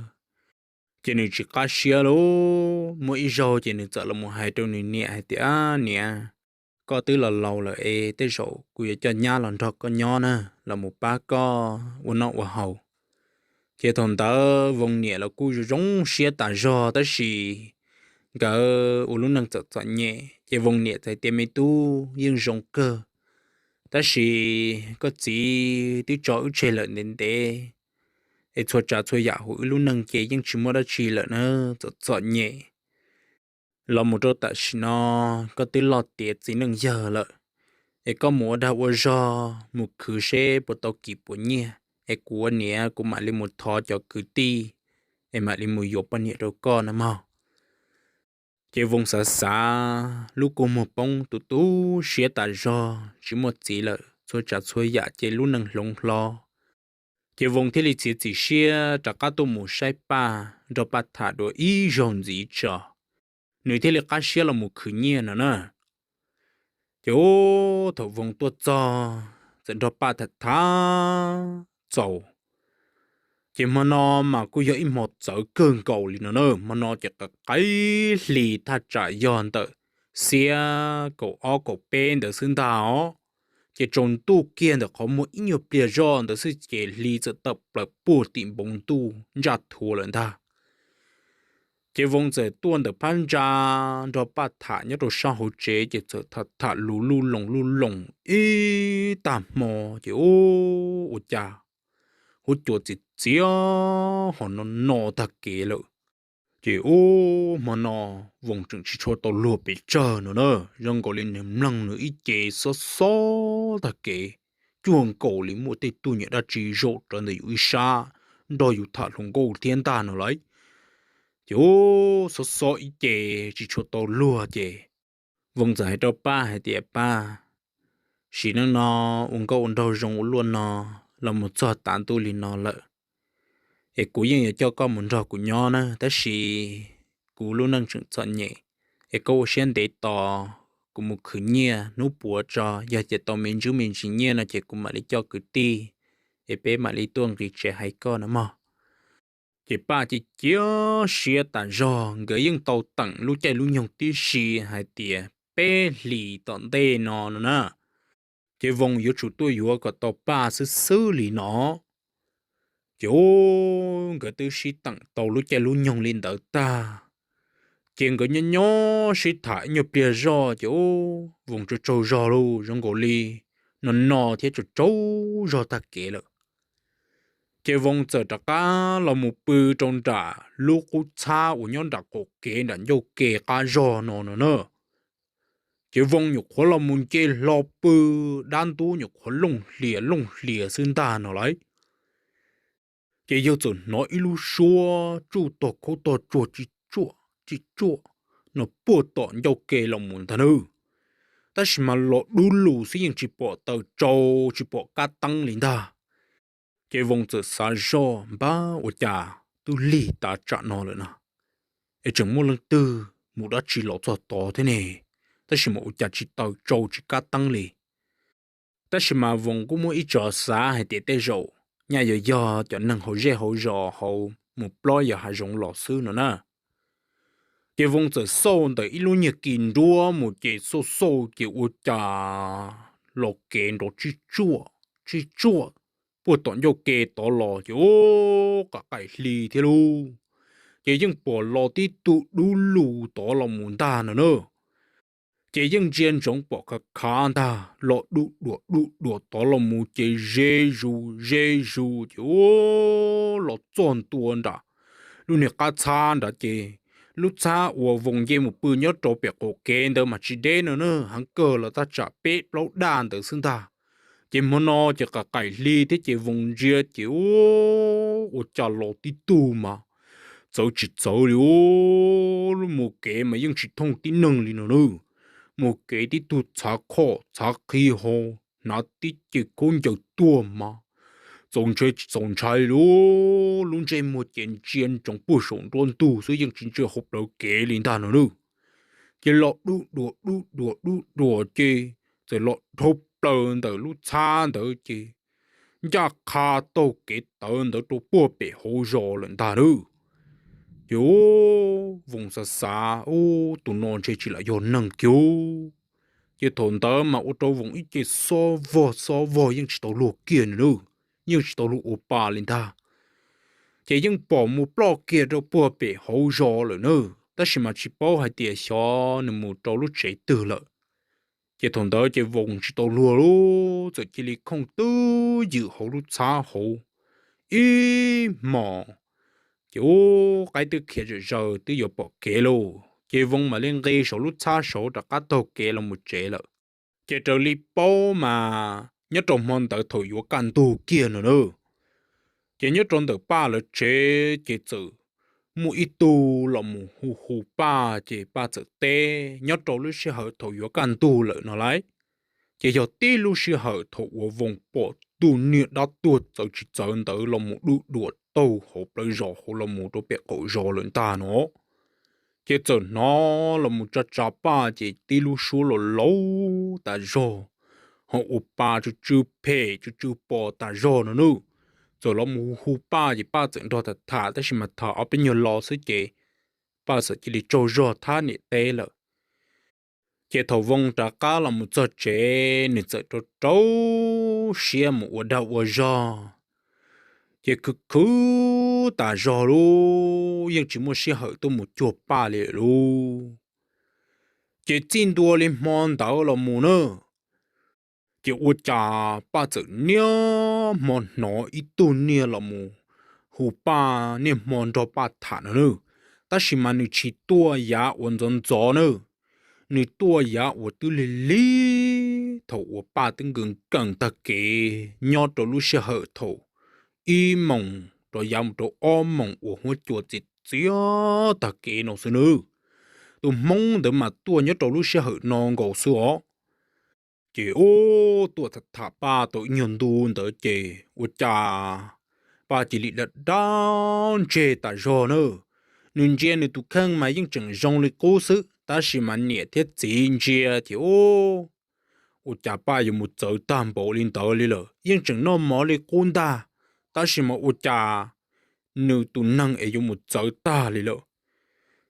Ces nws tsis qab siab lauj, muaj ib zaug ces nws txawm los mus hais rau nws niam hais tias, Niam, koj twb los laus lawm es tej zaum kuv yuav coj nyab los nrog koj nyob na, los mus pab koj ua noj ua haus. Ces thaum ntawd Voos niam los kuj zoo siab tas zog tab sis nkawd ua lub neej txom txom nyem ces Voos niam txawm tias, Me tub, yeej zoo kawg, tab sis koj txiv twb tso wb tseg lawm ntev ntev, es txhua tsav txhua yam hauv wb lub neej ces yeej tsis muaj dab tsi lawm na, txom txom nyem. Los mus rau tam sim no koj twb loj tiav txiv neej yawg lawm, es koj mus ua dag ua zog mus khwv seb puas tau kis puas nyiaj, es kuv ua niam kuv mam li mus thov cov kwv tij es mam li mus yuav poj niam rau koj na mog. Ces Voos xav xav lub kua muag poob tu tu siab tas zog, tsis muaj txiv lawm, txhua tsav txhua yam ces lub neej hloov hlo. Ces Voos thiaj li txiav txim siab rov qab tuaj mus saib Paj, nrog Paj tham dua ib zaug ntxiv tso, nws thiaj li qab siab los mus khwv nyiaj no na. Ces ub thaum Voos tuaj txog txawm nrog Paj tham tham txaus. Ces hmo no mas kuj yog ib hmo txawv kawg nkaus li no na, hmo no ces qaim hli thaj tsam yog ntawm xiab kaum ob kaum peb ntawd xwb ntag os. Ces tsaus ntuj kiag ntawm qhov muag ib nyuag pliag zoj ntawd xwb ces hli txawm tawm plaws puag tim npoo ntuj ntsaj thuav lawm ntag. Ces Voos txawm tuaj ntawm phab ntsa nrog Paj tham nyob rau sab hauv tsev, ces txawm tham tham lus luj loos luj loos ib tag hmo, ces u, ua cas huab cua txias txias ho no no tag kev lawm. Ces u, hmo no Voos tseem tsis tshua tau luag pes tsawg no na, zoo nkaus li nws mloog nws ib ce xob xob tag kev, cuag nkaus li muaj tej tug nyuam dab tsi zaum rawv ntawm yus ib sab nrog yus tham hluas nkauj thiab ntag no lauj. Ces u, xob xob ib ce tsis tshua tau luag ces Voos txawm hais rau Paj hais tias, Paj, sim neej no ua nkauj ua nraug zoo ua luaj no los mus txog tav ntuj li no lawm, es kuv yeej yuav coj koj mus nrog kuv nyob na, tab sis kuv lub neej tseem txom nyem, es koj ua siab ntev tos kuv mus khwv nyiaj hnub puav tso, yog tias tau me ntsis me ntsis nyiaj no ces kuv mam li coj kwv tij es peb mam li tuaj nqis tsev hais koj no mog. Ces Paj cia cia siab tas zog, nkawd yeej tau teem lub caij lub nyoog tib si hais tias peb hlis tom ntej no no na, ces Voos yuav tsum tuaj yuav kom tau Paj xwb xwb li no. Ces u, nkawd twb sib teem tau lub caij lub nyoog li ntawd tag, ces nkawd nyob nyob sib tham ib nyuag pliag zoj ces u, Voos tsaug tsaug zog lauj, zoo nkaus li no no thiab tsaug tsaug zog tag kev lawm. Ces Voos txawm rov qab los mus pw rau nram lub qub txhab uas nyob nram qaum kev nram ncauj ke qab zog no no na. Ces Voos nyuam qhuav los mus nce hlo pw, dab ntub nyuam qhuav looj hlias looj hlias xwb ntag no lauj. Ces yawg txawm hnov ib lub suab tsuj tog khaub tog tsuag tsis tsuaj tsis tsuaj no puag tom ncauj ke los mus ntag nawb. Tab sis mas los dub lus xwb, yeej tsis pom taws tsau, tsis pom kab teeb li ntag. Ces Voos txawm xav zoj, Npab, ua cas twb lig tav tsam no lawm na, es tseem muaj leej twg mus dab tsi los txog tod thiab ne? Tab sis mas ua cas tsis taws tsau tsis kab teeb li? Tab sis mas Voos kuj muaj ib tsov xav hais tias tej zaum nyaj yuav yog cov neeg hauv zej hauv zos hauv mus plob yos hav zoov los xwb no na. Ces Voos txawm xauj ntawm ib lub nyuag kis nruab mus ces xauj xauj ces ua cas los kev nrov tsij tsuaj tsij tsuaj puag tom ncauj ke tod los ces u, qaim qaim hli thiab lauj. Ces yeej pom los tib tug dub lus tod los mus ntag no na. Ces yeej ntsia ntsoov pom khav khav ntag, los dub duam dub duam tod los mus ces ze zus ze zus ces u, los txog ntua nram lub niag qab txhab nrad ces lub txhab uas Voos nce mus pw nyob rau pem qaum kev ntawd mas tsis deb no na, heev kawg los tab tsam peb plaub daj ntawd xwb ntag. Ces hmo no ces qaim qaim hli thiab ces Voos ntsia ces u, ua cas los tib tug mas txawv tsis txawv li u, mus kev mas yeej tsis thooj tib neeg li no na. Mus kev tib tug txhav khoj txhav qhi ho, hnav tib ce khaub ncaws tuag mas txaus ntshai tsis txaus ntshai li, lub ntsej muag ces ntsia ntsoov puag saum nruab ntug xwb yeej tsis ntsia hauv plawv kev li ntag no na. Ces los dub duam dub duam dub duam ces txawm los dhau plaws ntawm lub txhab ntawd ces ncaj qha taug kev tawv ntawd rau puag pem hauv zos lawm ntag na. Ces u, Voos xav xav, u, tus no ntshe tsis lam yog neeg kiag. Ces thaum ntawd mas ua rau Voos ib ce xob vog xob vog yeej tsis tau luag kiag no na, yeej tsis tau luag ua pa li ntag. Ces yeej pom mus ploj kiag rau puag pem hauv zos lawm na, tab sis mas tsis paub hais tias xyov nws mus rau lub tsev twg lawm. Ces thaum ntawd ces Voos tsis tau luag lawm, txawm cia li khooj twb ywm hauv lub txhab hauv ib hmos. Ces u, qaib twb khiav zom zaws twb yuav pom kev lauj, ces Voos mam li nqis saum lub txhab saud rov qab taug kev los mus tsev lawm. Ces raws li paub mas nyob rau hmo ntawd thaum yuav kaj ntug kiag no na, ces nyob rau ntawm Paj lawv tsev ces txawm muaj ib tug los mus hu hu Paj, ces Paj txawm teb nyob rau lub sij hawm thaum yuav kaj ntug lawm no lauj. Ces yog tib lub sij hawm thaum uas Voos pom tus niag dab tuag txawv tsis txawv ntawd los mus dub duam taug hauv plawv zos hauv los mus rau pem qaum zos lawm ntag no. Ces txawm hnov los mus tsa tsa Paj ces tib lub suab los laus tas zog, ho ua pa tsw tsw phem tsw tsw pos tas zog no na. Txawm los mus hu Paj ces Paj txawm nrog tham tham, tab sis mas tham ob peb nyuag lo xwb ces Paj txawm cia li tsaug zog thab niam teb lawm. Ces thaum Voos rov qab los mus txog tsev nws txawm rau rau siab mus ua dag ua zog. Ces khwv khwv tas zog lauj, yeej tsis muaj sij hawm tuaj mus cuag Paj li lauj. Ces txij ntua li hmo ntawd los mus na, ces ua cas Paj txawm niaj hmo hnov ib tug niag los mus hu Paj, niaj hmo nrog Paj tham no na. Tab sis mas nws tsis tuaj yav uas ntxov ntxov na, nws tuaj yav uas twb lig lig thaum uas Paj twb nkees nkees tag kev nyob rau lub sij hawm thaum ib moos rov yav mus rau ob moos uas huab cua txias txias tag kev no xwb nawb. Tus Hmoob ntawd mas tuaj nyob rau lub sij hawm no nkaus xwb os. Ces ub, tuaj tham tham Paj tau ib nyuag ntu ntawd ces ua cas Paj cia li dab dab ntseg tas zog na. Nws ntsia nws tus kheej mas yeej tseem zoo li qub xwb, tab sis mas niam thiab txiv ntsia ces ub, ua cas Paj yuav mus txawv tag npaum li ntawd li lawm. Yeej tseem noj mov li qub ntag, tab sis mas ua cas nws tus neeg es yuav mus txawv tag li lawm.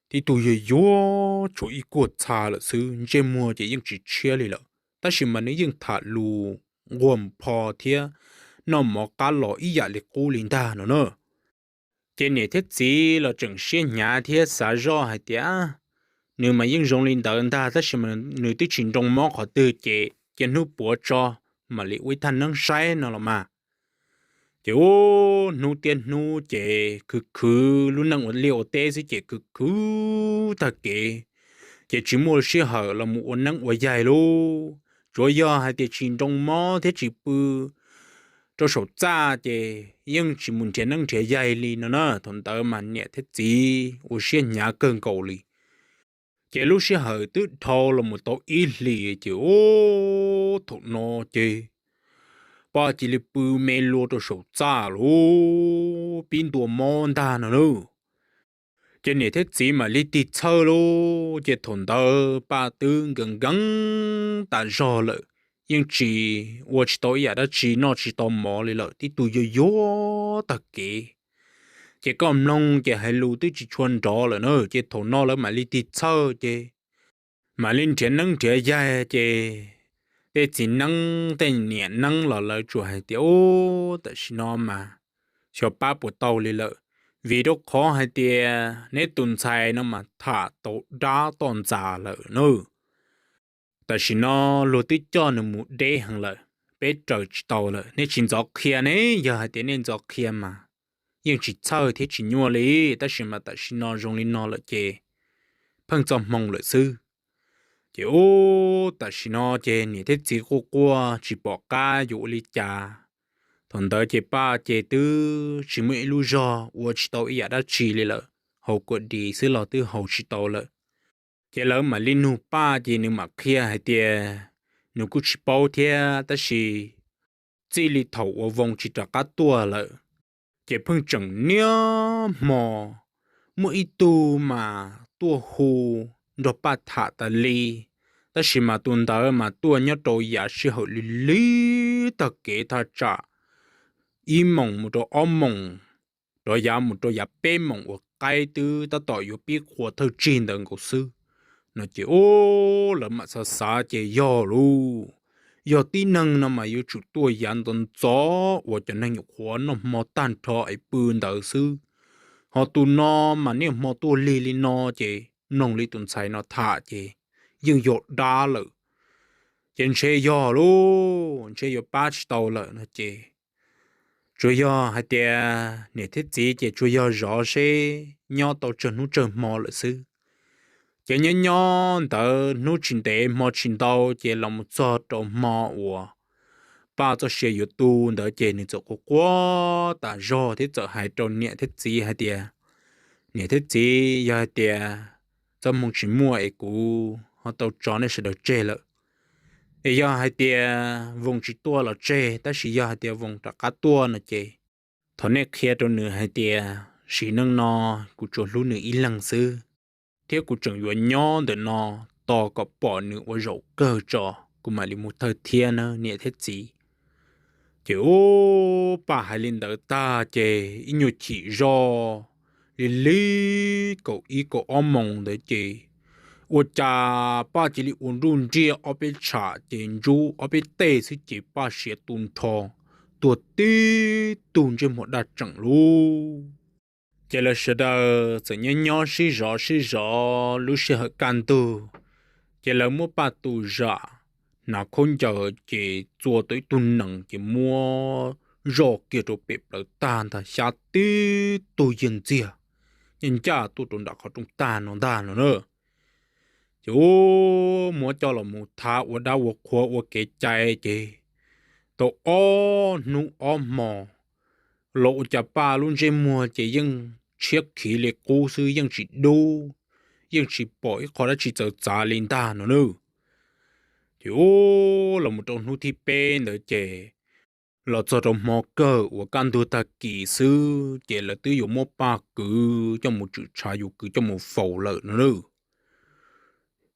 Tib tug yuag yuag tshuav ib kuag txha lawm xwb, ntsej muag ces yeej tsis tshiab li lawm, tab sis mas nws yeej tham lus nquag pho thiab noj mov qab los ib yam li qub li ntag no na. Ces niam thiab txiv los tseem siab hnyav thiab xav zoj hais tias nws mas yeej zoo li ntawd ntag, tab sis mas nws twb tsis nroo mob qhov twg ces cia hnub puav tso, mam li ua ib thaj neeb saib no los mas. Ces ub, hnub thiab hnub ces khwv khwv lub neej ua liaj ua teb xwb ces khwv khwv tag kev, ces tsis muaj sij hawm los mus ua neeb ua yaig lauj. Tsuav yog hais tias tsis nroo mob thiab tsis pw rau saum txaj ces yeej tsis mus nrhiav neeb nrhiav yaig li no na. Thaum ntawd mas niam thiab txiv ua siab hnyav kawg nkaus li. Ces lub sij hawm twb dhau los mus tau ib hlis ces ub, thaum no ces Paj cia li pw me lua rau saum txaj lauj, pib ntua mob ntag no lauj. Ces niam thiab txiv mam li tig txhawj lauj, ces thaum ntawd Paj twb nkees nkees tas zog lawm, yeej tsis ua tsis tau ib yam dab tsi, noj tsis tau mov li lawm, tib tug yuag yuag tag kev. Ces koj mloog ces hais lus twb tsis tshua nrov lawm na, ces thaum no lawv mam li tig txhawj ces mam li nrhiav neeb nrhiav yaig ces tej txiv neeb tej niam neeb los lawv tsuas hais tias, ub, tam sim no mas xyov pab puas tau li lawm, vim rau qhov hais tias neb tus ntxhais no mas tham tau dab toj ntxas lawm na. Tam sim no luag twb coj nws mus deb heev lawm, peb raws tsis tau lawm, nej tsis ntxov qhia ne, yog hais tias nej ntxov qhia mas yeej tsis txhawj thiab tsis nyuaj li, tab sis mas tam sim no zoo li no lawm ces pheej txoj hmoo lawm xwb. Ces ub, tam sim no ces niam thiab txiv quaj quaj tsis pom qab yuav ua li cas. Thaum ntawd ces Paj ces twb tsis muaj ib lub zog, ua tsis tau ib yam dab tsi li lawm, haus kua dis xwb los twb haus tsis tau lawm. Ces lawv mam li nug Paj ces nws mam qhia hais tias nws kuj tsis paub thiab, tab sis txij li thaum uas Voos tsis rov qab tuaj lawm, ces pheej tseem niaj hmo muaj ib tug mas tuaj hu nrog Paj tham tas li, tab sis mas tus ntawd mas tuaj nyob rau yav sij hawm lig lig tag kev thaj tsam ib moos mus rau ob moos, rov yav mus rau yav peb moos uas qaib twb tab tom yuav pib qua thawj tsig ntawd nkaus xwb no. Ces ub, lawv mam xav xav ces yog lauj, yog tib neeg no mas yuav tsum tuaj yav ntxov ntxov uas cov neeg nyuam qhuav noj hmo tag nrho es pw ntawd xwb, ho tus no mas niaj hmo tuaj lig li no ces mloog li tus ntxhais no tham ces yeej yog dab lawm. Ces ntshe yog lauj, ntshe yuav pab tsis tau lawm no ces tsuas yog hais tias niam thiab txiv ces tsuas yog zov seb nyob tau tsawg hnub tsawg hmo lawm xwb. Ces nyob nyob ntawd hnub tsis ntev hmo tsis ntau ces los mus txog rau hmo uas Paj txoj sia yuav tu ntawd ces nws txawm quaj quaj tas zog thiab txawm hais rau niam thiab txiv hais tias, niam thiab txiv, yog hais tias txoj hmoo tsis muaj es kuv ho tau tso nej sawv daws tseg lawm, es yog hais tias Voos tsis tuaj los tseg, tab sis yog hais tias Voos rov qab tuaj no ces thov nej qhia rau nws hais tias sim neej no kuv tsuas hlub nws ib leeg xwb, thiab kuv tseem yuav nyob ntawm no tos kom pom nws ua zaum kawg tso, kuv mam li mus thawj thiab na niam thiab txiv. Ces ub, Paj hais li ntawd tag ces ib nyuag chim zoj li li kaum ib kaum ob moos ntawd ces ua cas Paj cia li ua nruj nriaj ob peb tsham ces ntsub ob peb teg xwb ces Paj siav tu nrho tuag tib tug ntsej muag daj tseem lub. Ces lawv sawv daws txawm nyob nyob sib zov sib zov lub sij hawm kaj ntug, ces lawv muab Paj tus zam hnav khaub ncaws ces txua tau ib tug nees ces muab zoj kiag rau pem plawv tag ntag, xya tib tug yawg ntxiag ncaj ncaj tuaj rau nram qhov rooj tag no ntag no na. Ces ub, muab coj los mus thav ua dab ua qhua ua kev cai ces tau ob hnub ob hmo los ua cas Paj lub ntsej muag ces yeej tshiab khiv li qub xwb, yeej tsis dub, yeej tsis pom ib qho dab tsi txawv txav li ntag no na. Ces ub, los mus rau hnub thib peb ntawd ces los txog rau hmo kawg uas kaj ntug tag kis xwb ces lawv twb yuav muab Paj kwv coj mus tshwm tshav, yuav kwv coj mus faus lawm no na.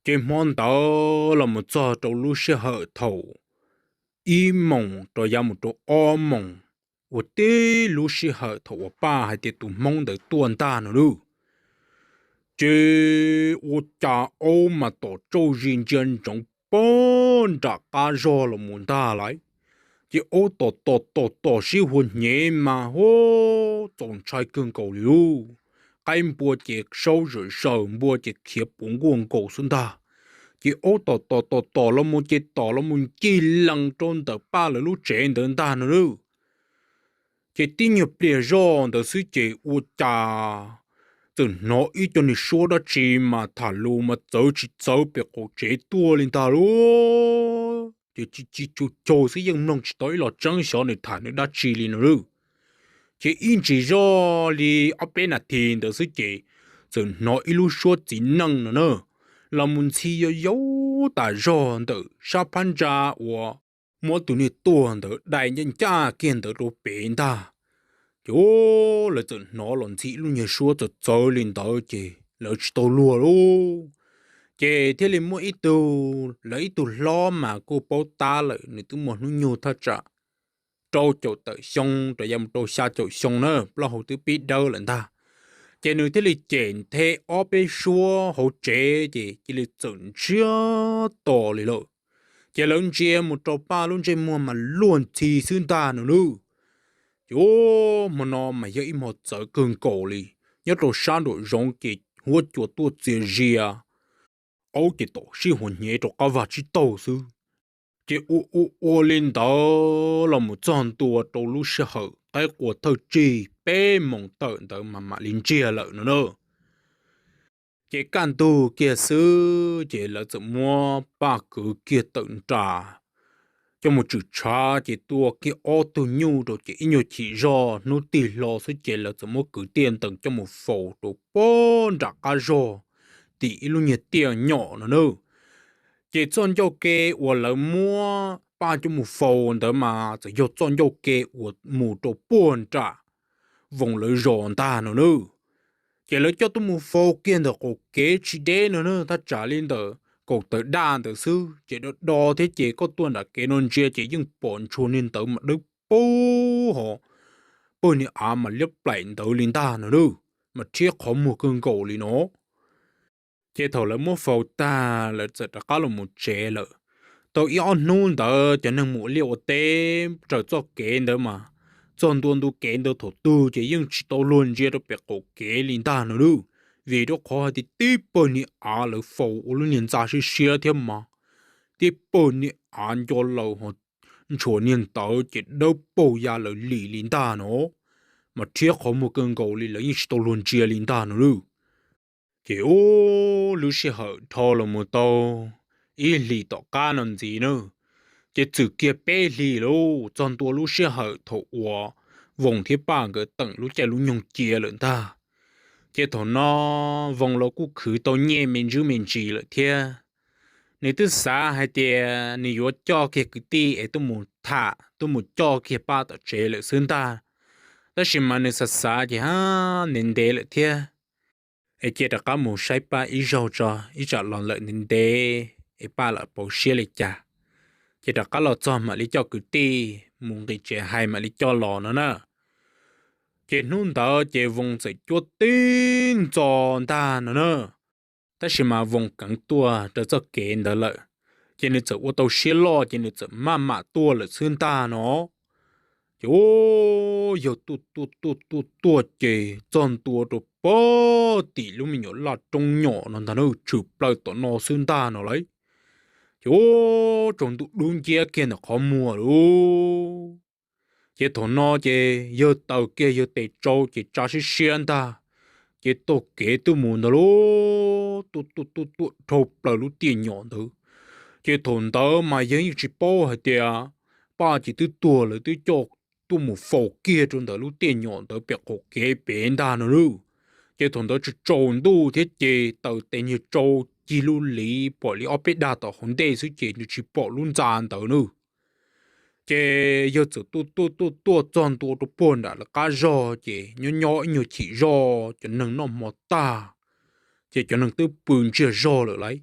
Ces hmo ntawd los mus txog rau lub sij hawm thaum ib moos rau yav mus rau ob moos, ua tib lub sij hawm thaum uas Paj hais tias tus Hmoob ntawd tuaj ntag no na, ces ua cas aub mas tom tsauj zis ntsia ntsoov pag nram qab zog los mus ntag lauj. Ces aub tom tom tom tom sib hua hnyev mas hu, txaus ntshai kawg nkaus li lub. Qaib npua ces saub zawm zaws, npua ces khiav puv nkuaj nkaus xwb ntag. Ces aub tom tom tom tom los mus ces tom los mus ncig lees rau ntawm Paj lawv lub tsev ntawd ntag no na. Ces tib nyuag pliag zoj ntawd xwb ces ua cas txawm hnov ib co niag suab dab tsi mas tham lus mas txawv tsis txawv pem qaum tsev tuaj li ntag lauj. Ces tsis tsis tsuj caug xwb yeej mloog tsis tau ib los tseeb xyov nws tham nws dab tsi li no lauj. Ces ib ntsis zoj li ob peb nas this ntawd xwb ces txawm hnov ib lub suab txiv neej no na, los mus ntxhi yau yau tas zog ntawm sab phab ntsa uas muab tus niag tuag ntawd dai ncaj ncaj kiag ntawd rau pem ntag. Ces lawv txawm hnov los ntxhi ib lub nyuag suab txawv txawv li ntawd ces lawv tsis tau luag lauj. Ces thiaj li muaj ib tug, lawv ib tug hlob mas kuj paub tab lawm, nws twb muaj hnub nyoog thaj tsam rau caum tawm xyoo rau yav mus rau xya caum xyoo na, plaub hau twb pib dawb lawm ntag. Ces nws thiaj li cem nthe ob peb suab hauv tsev ces cia li txawm ntsiag to li lawm. Ces lawv ntsia mus rau Paj lub ntsej muag mas luag ntxhi xwb ntag no nawb. Ces hmo no mas yog ib hmo txawv kawg nkaus li, nyob rau sab nraum zoov ces huab cua tuaj txias zias, aub ces tom sib hua hnyev rau qab vag tsib taug xwb. Ces ua ua ua li ntawd los mus txog ntua rau lub sij hawm qaib qua thawj tsig peb moos tawm ntawd mas mam li ntsiag lawm no na. Ces kaj ntug kiag xwb ces lawv txawm muab Paj kwv kiag tawm nram coj mus tshwm tshav, ces tua kiag ob tug nyuj rau ces ib nyuag chim zog hnub tig hlo xwb ces lawv txawm muab kwv tiaj ntees coj mus faus rau pag nram qab zog tim ib lub nyuag tiaj nyom no na. Ces txoj ncauj ke uas lawv muab Paj coj mus faus ntawd mas txawm yog txoj ncauj ke uas mus rau puag nram Voos lawv zos ntag no na. Ces lawv coj tuaj mus faus kiag ntawm qaum kev tsis deb no na, thaj tsam li ntawm kaum tawm daj ntawd xwb, ces do do thiab ces koj tuaj nram kev no ntsia ces yeej pom ntshua niag ntawd mas dawb paug ho, pawg niag av mas liab plaim ntawd li ntag no na, mas rhiab qhov muag kawg nkaus li no. Ces thaum lawv muab faus tag lawv txawm rov qab los mus tsev lawm. Tau ib ob hnub ntawd cov neeg mus ua liaj ua teb raws txoj kev ntawd mas txog ntua ntu kev ntawd thaum twg ces yeej tsis tau luag ntsia rau pem qaum kev li ntag no lauj, vim rau qhov hais tias tib pawg niag av lawv faus ua lub niag ntxa siab siab thiab mas tib pawg niag av nco laws ho ntshua niag ntawd ces dawb paug ya lawv lim li ntag no, mas rhiab qhov muag kawg nkaus li lawv yeej tsis tau luag ntsia li ntag no lauj. Ces ub, lub sij hawm dhau los mus tau ib hlis tom qab no ntxiv na, ces txwm kiag peb hlis lauj, txog ntua lub sij hawm thaum uas Voos thiab Paj nkawd teem lub caij lub nyoog cia lawm ntag. Ces thaum no Voos los kuj khwv tau nyiaj me ntsis me ntsis lawm thiab. Nws twb xav hais tias nws yuav coj kiag kwv tij es tuaj mus tham, tuaj mus coj kiag Paj tom tsev lawm xwb ntag. Tab sis mas nws xav xav ces hab ntev ntev lawm thiab, es cia rov qab mus saib Paj ib zaug tso, ib tsam los lawm ntev ntev es Paj lam pauv siab li cas, ces rov qab los txog mam li coj kwv tij mus nqis tsev hais mam li coj los no na. Ces hnub ntawd ces Voos txawm cuab tib ntxo ntag no na. Tab sis mas Voos keev tuaj raws txoj kev ntawd lawm, ces nws txawm ua tau siab loj ces nws txawm maj mam tuaj lawm xwb ntag no. Ces yawg tuaj tuaj tuaj tuaj tuaj ces txog ntua rau pem tim lub me nyuam laj roob nyom no ntag na, tshwm plaws tom no xwb ntag no lauj. Ces tsaus ntuj dub nciab kiag ntawm qhov muag lauj. Ces thaum no ces yawg taws kiag yawg tes tsau ces tsa siab siab ntag, ces taug kev tuaj mus ntag lauj, tuaj tuaj tuaj tuaj dhau plaws lub tiaj nyom ntawd. Ces thaum ntawd mas yawg yeej tsis paub hais tias Paj ces twb tuag lawm, twb coj tuaj mus faus kiag rau ntawm lub tiaj nyom ntawd pem qaum kev pem ntag no lauj. Ces thaum ntawd tsaus tsaus ntuj thiab ces taws tes niag tsau cig lub liv pom li ob peb dag tom hauv ntej xwb ces nws tsis pom lub ntxa ntawd na. Ces yawg txawm tuaj tuaj tuaj tuaj txog ntua rau puag nram lawv qab zog ces nyob nyob ib nyuag chim zoj cov neeg noj hmo tag, ces cov neeg twb pw ntsiag zog lawm lauj.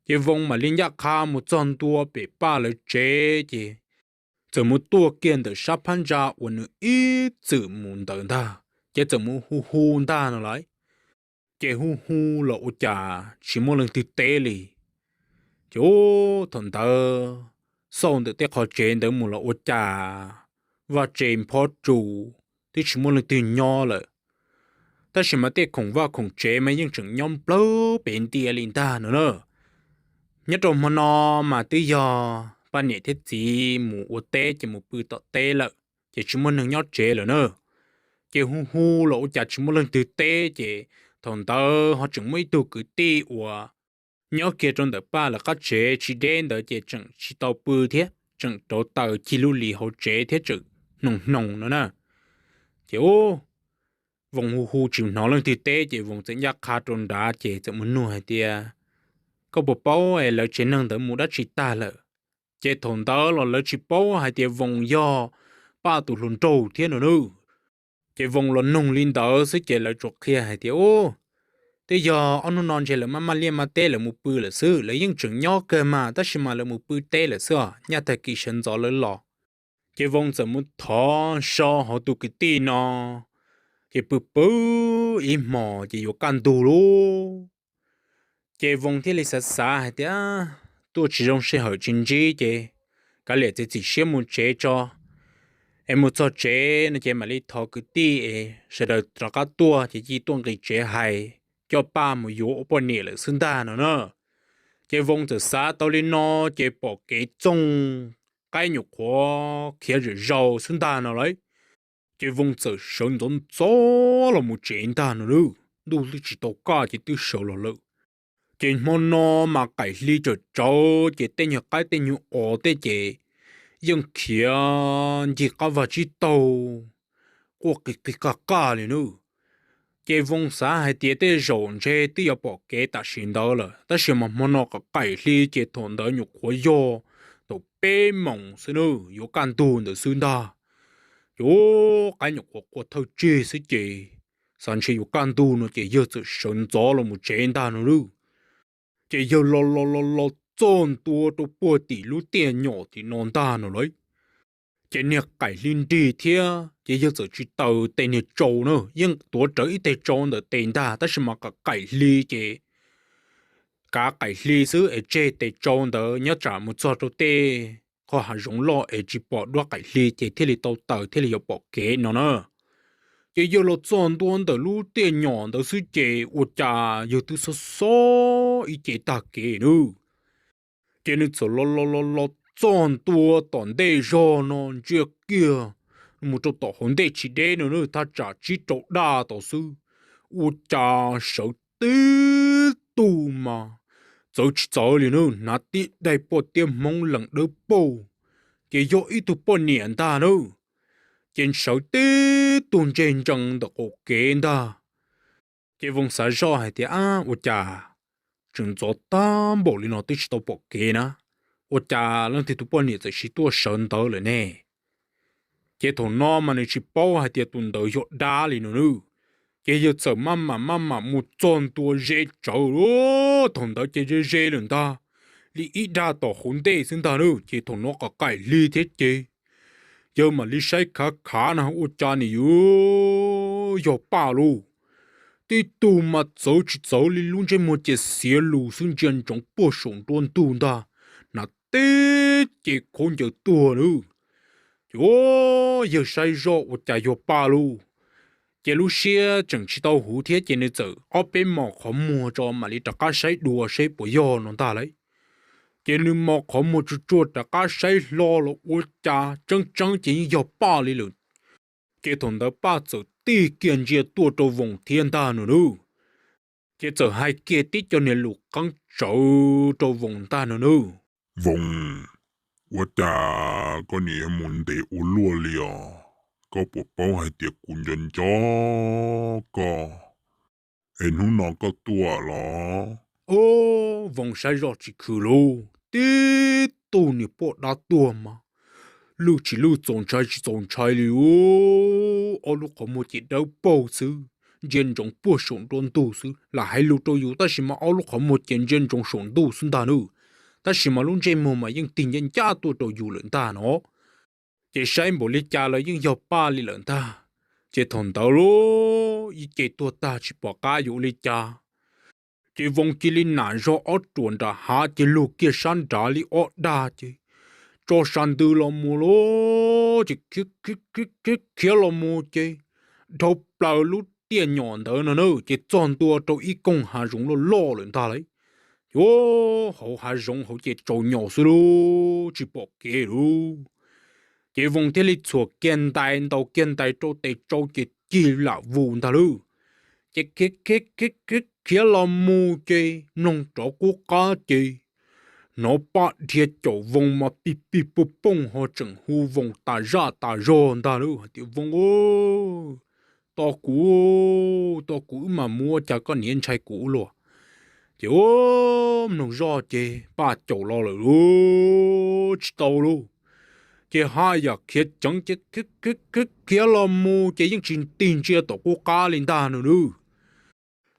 Ces Voos mam li ncaj qha mus txog ntua pem Paj lawv tsev ces txawm mus tuaj kiag ntawm sab phab ntsa uas nws ib txwm mus ntawd ntag, ces txawm mus hu hu ntag no lauj. Ces hu hu los ua cas tsis muaj leej twg teb li. Ces ub thaum ntawd xauj ntawm tej qhov tsev ntawd mus los ua cas vaj tse nphob tsu twb tsis muaj leej twg nyob lawm. Tab sis mas tej khoom vaj khoom tsev mas yeej tseem nyob nplawg pem ntia li ntag no na. Nyob rau hmo no mas twb yog Paj niam thiab txiv mus ua teb ces mus pw tom teb lawm, ces tsis muaj neeg nyob tsev lawm na. Ces hu hu los ua cas tsis muaj leej twg teb ces thaum ntawd ho tseem muaj ib tug kwv tij uas nyob kiag rau ntawm Paj lawv qab tsev tsis deb ntawd ces tseem tsis tau pw thiab tseem rauv taws cig lub liv hauv tsev thiab tseem hnoos hnoos no na. Ces ub Voos hu hu tsis hnov leej twg teb ces Voos txawm ncaj qha rau nrad ces txawm mus nug hais tias, koj puas paub es lawv tsev neeg ntawd mus dab tsi tag lawm? Ces thaum ntawd los lawv tsis paub hais tias Voos yog Paj tus hluas nraug thiab no na. Ces Voos los nug li ntawd xwb ces lawv tsuas qhia hais tias, ub, twb yog ob hnub no ntshe lawv maj maj liaj maj teb lawv mus pw lawm xwb, lawv yeej tseem nyob kawg mas tab sis mas lawv mus pw teb lawm xwb os, nyaj tag kis sawv ntxov lawv los. Ces Voos txawm mus thov so hauv tus kwv tij no, ces pw pw ib hmos ces yuav kaj ntug lauj. Ces Voos thiaj li xav xav hais tias, tuaj tsis zoo sij hawm tsis ntsib ces kav liam txiav txim siab mus tsev tso, es mus txog tsev no ces mam li thov kwv tij es sawv daws rov qab tuaj ces cia tuaj nqis tsev hais, coj Paj mus yuav ua poj niam lawm xwb ntag no na. Ces Voos txawm xav tau li no, ces pom kev txoog, qaib nyuam qhuav khiav zam zaus xwb ntag no lauj. Ces Voos txawm sawv ntxov ntxov los mus tsev ntag no lauj, ntuj twb tsis tau kaj ces twb sawv los lawm. Ces hmo no mas qaim hli tsawm tsawv ces tej nyuag qaib tej nyuag os tej ces yeej khiav ncig qab vag tsib taug quaj qig qig qaj qaj li na. Ces Voos xav hais tias tej zaum ntshe twb yuav pom kev tam sim ntawd lawm, tab sis mas hmo no qaim hli ces thaum ntawd nyuam qhuav yog thaum peb moos xwb na, yuav kaj ntug ntawd xwb ntag. Ces qaib nyuam qhuav qua thawj tsig xwb ces xav ntshe yuav kaj ntug no ces yawg txawm sawv ntxov los mus tsev ntag no lauj. Ces yawg los los los los txog ntua rau puag tim lub tiaj nyom tim no ntag no lauj. Ces niag qaim hli nrig thiab ces yawg txawm tsis taws tes niag tsau na, yeej tuav rawv ib teg tsau ntawm tes ntag tab sis mas qaim hli ces kav qaim hli xwb es tseg tes tsau ntawd nyob tsam mus txog rau tej qhov hav zoov loj es tsis pom duab qaim hli ces thiaj li tau taws thiaj li yuav pom kev no na. Ces yawg los txog ntua ntawm lub tiaj nyom ntawd xwb ces ua cas yawg twb xob xob ib ce tag kev na. Ces nws txawm los los los los txog ntua tom ntej zog no ntsia kiag mus rau tom hauv ntej tsis deb no na, thaj tsam tsib rau daj tau xwb, ua cas sawv tib tug mas txawv tsis txawv li na, hnav tib daim poj tiab Hmoob lees dawb paug, ces yog ib tug poj niam ntag na. Ces sawv tib tug ntseg ntsees ntawm qaum kev ntag. Ces Voos xav zoj hais tias, ab, ua cas tseem ntxov tag npaum li no twb tsis tau pom kev na, ua cas leej twg tus poj niam txawm sis tuaj sawv ntawd lawm ne? Ces thaum no mas nws tsis paub hais tias tus ntawd yog dab li no nawb. Ces yawg txawm maj mam maj mam mus txog ntua ze tsawv, thaum ntawd ces ze ze lawm ntag, li ib dag tom hauv ntej xwb ntag nawb. Ces thaum no qaim hli thiab ces yawg mam li saib khav khav na, ua cas nim yuav yog Paj lauj. Tib tug mas txawv tsis txawv li, lub ntsej muag ces xiav lus xwb, ntsia ntsoov puag saum nruab ntug ntag, hnav tib ce khaub ncaws tuag nawb. Ces yawg saib zoj ua cas yog Paj lauj. Ces lub siab tseem tsis tau huv thiab ces nws txawm ob peb mos qhov muag tso mam li rov qab saib dua seb puas yog no ntag lauj. Ces nws mos qhov muag tsuag tsuag rov qab saib hlo los ua cas tseeb tseeb ces yeej yog Paj li lawm. Ces thaum ntawd Paj txawm tig kiag ntsia tuaj rau Voos thiab ntag no nawb. Ces txawm hais kiag tib co niag lus qeeb tsawv rau Voos ntag no nawb. Voos, ua cas koj nim mus ntev ua luaj li os? Koj puas paub hais tias kuv nco nco koj, es hnub no koj tuaj los? Voos saib zoj tsis khwv lauj, tib tug niag poj dab tuag mas lwj tsis lwj txaus ntshai tsis txaus ntshai li lauj. Ob lub qhov muag ces dawb paug xwb, ntsia ntsoov puag saum nruab ntug xwb, lam hais lus rau yus tab sis mas ob lub qhov muag ces ntsia ntsoov saum ntuj xwb ntag nawb. Tab sis mas lub ntsej muag mas yeej tig ncaj ncaj tuaj rau yus lawm ntag no. Ces saib npaum li cas los yeej yog Paj li lawm ntag. Ces thaum ntawd lauj, ib ce tuag tag tsis pom qab yuav ua li cas. Ces Voos cia li nam zog ob ruam nram hav ces lug kiag sab nrad li ob dag ces tso sa ntws los mus lauj, ces khiav los mus ces dhau plaws lub tiaj nyom ntawd no na, ces txog ntua rau ib koog hav zoov loj loj lawm ntag lauj. Ces hauv hav zoov hauv ces tsaus nyos xwb lauj, tsis pom kev lauj. Ces Voos thiaj li txhuam kiag ntais ntaus kiag ntais rau tes tsau ces cig lam vus ntag lauj. Ces khiav khiav khiav khiav los mus ces mloog rov qub qab ces hnov Paj dhia caum Voos mas pig pig puj pooj ho tseem hu Voos tas zaj tas zog ntag lauj hais tias, Voos, tos kuv, tos kuv wb mam mus, ua cas koj niaj ntshai kuv ua luaj? Ces mloog zoj ces Paj caum los lawm lauj, tsis tau lauj. Ces haj yam khiav ceev ces khiav los mus ces yeej tsis tig ntsia tom qub qab li ntag no nawb.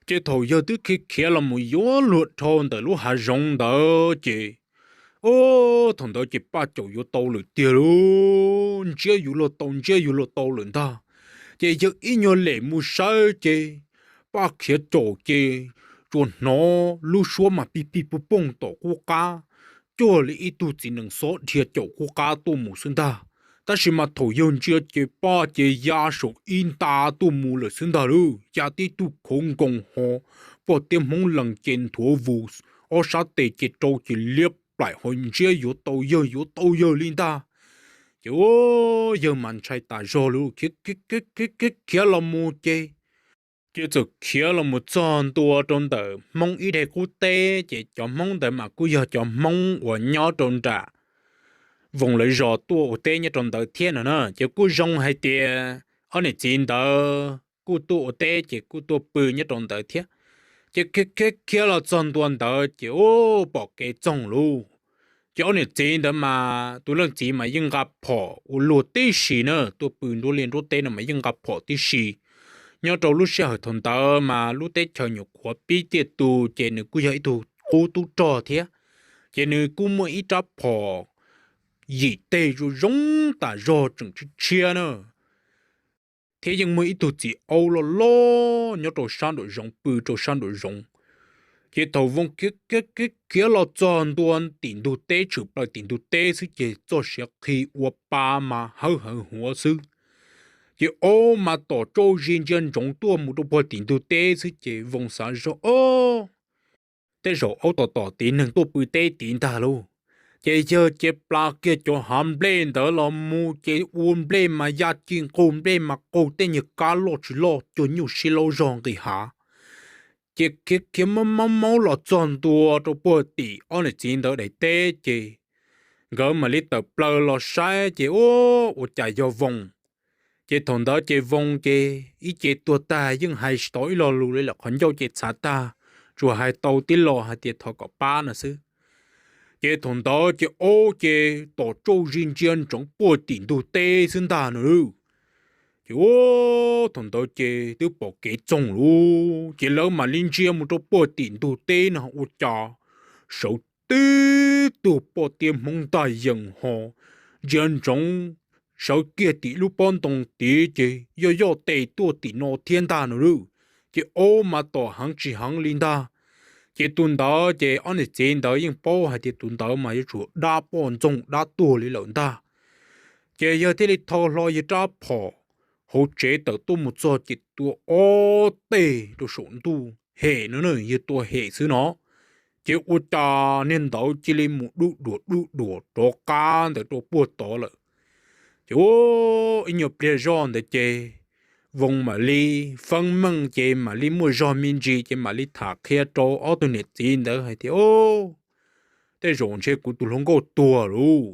Ces thaum yawg twb khiav khiav los mus yuav luag dhau ntawm lub hav zoov ntawd ces, o, thaum ntawd ces Paj caum yuav tau lawm tiag lauj, ntsiab yuav luag tau ntsiab yuav luag tau lawm ntag. Ces yawg ib nyuag lem mus saib ces Paj khiav caum ces tsuas hnov lub suab mas pig pig puj pooj tom qub qab, cuag li ib tug txiv nees xob dhia caum qub qab tuaj mus xwb ntag. Tab sis mas thaum yawg ntsia ces Paj ces ya saum ib nta tuaj mus lawm xwb ntag lauj, ya tib tug khauv nkoos ho poj tiab Hmoob lees ces nthuav vus, ob sab tes ces rau ces liab plaim ho ntsiab yuav tau yawg yuav tau yawg li ntag. Ces yawg mas ntshai tas zog lauj, khiav khiav los mus ces ces txawm khiav los mus txog ntua rau ntawm Hmoob ib daim qub teb, ces cov Hmoob ntawd mas kuj yog cov Hmoob uas nyob rau nram Voos lawv zos tuaj ua teb nyob rau ntawd thiab no na. Ces kuj zoo hais tias ob niam txiv ntawd kuj tuaj ua teb ces kuj tuaj pw nyob rau ntawd thiab. Ces khiav khiav khiav los txog ntua ntawd ces u, pom kev txoog lauj. Ces ob niam txiv ntawd mas tus leej txiv mas yeej nqa phom ua luag tib si na, tuaj pw nruab liaj nruab teb no mas yeej nqa phom tib si. Nyob rau lub sij hawm thaum ntawd mas lub teb chaws nyuam qhuav pib tiaj tus ces nws kuj yog ib tug qub tub rog thiab. Ces nws kuj muaj ib rab phom yim teg zoo zoo tas zog tseem tshiab tshiab na, thiab yeej muaj ib tug txiv aub loj loj nyob rau sab nraum zoov pw rau sab nraum zoov. Ces thaum Voos khiav khiav khiav los txog ntua tim ntug teb, tshwm plaws tim ntug teb xwb ces txoj siav qhi ua pa mas hawb hawv huav xwb. Ces aub mas tom tsauj zis ntsia ntsoov tuaj mus rau puag tim ntug teb xwb ces Voos xav zog, o, tej zaum aub tom tom tid neeg tuaj pw teb tid ntag lauj. Ces yawg cia li pla kiag cov hav nplej ntawd los mus ces ua nplej mas ya ci nqug, nplej mas qaug tej nyuag kab loj tsis loj cuag nyuj sib laub zog nqis hav. Ces khiav khiav maub maub maub los txog ntua rau puag tim ob niam txiv ntawd daim teb ces nkawd mam li tawm plaws los saib ces u, ua cas yog Voos. Ces thaum ntawd ces Voos ces ib ce tuag tag yeej hais tsis tau ib lo lus li lawm, qhov ncauj ces txhav tag, tsuas hais tau tib lo hais tias thov kom pab no xwb. Ces thaum ntawd ces aub ces tom tsauj zis ntsia ntsoov puag tim ntug teb xwb ntag no. Ces thaum ntawd ces twb pom kev txoog lauj, ces lawv mam li ntsia mus rau puag tim ntug teb no ua cas sawv tib tug poj tiab Hmoob ntaj yees ho ntsia ntsoov sawv kiag tim lub pob ntoo tid ces yoj yoj tes tuaj tim no thiab ntag no lauj. Ces aub mas tom heev tsis heev li ntag. Ces tus ntawd ces ob niam txiv ntawd yeej paub hais tias tus ntawd mas yuav tsum dab poj ntxoog dab tuag li lawm ntag. Ces yawg thiaj li thau hlo yawg rab phom hauv tsev tawm tuaj mus txog ces tua ob teg rau saum ntuj hem no, yawg tua hem xwb no. Ces ua cas niag ntawd cia li mus duj duam duj duam rov qab ntawd rau puag tod lawm. Ces ua ib nyuag pliag zoj ntawd ces Voos mam li feeb meej ces mam li muaj zog me ntsis ces mam li tham qhia rau ob tug niam txiv ntawd hais tias, Tej zaum ntshe kuv tus hluas nkauj tuag lauj,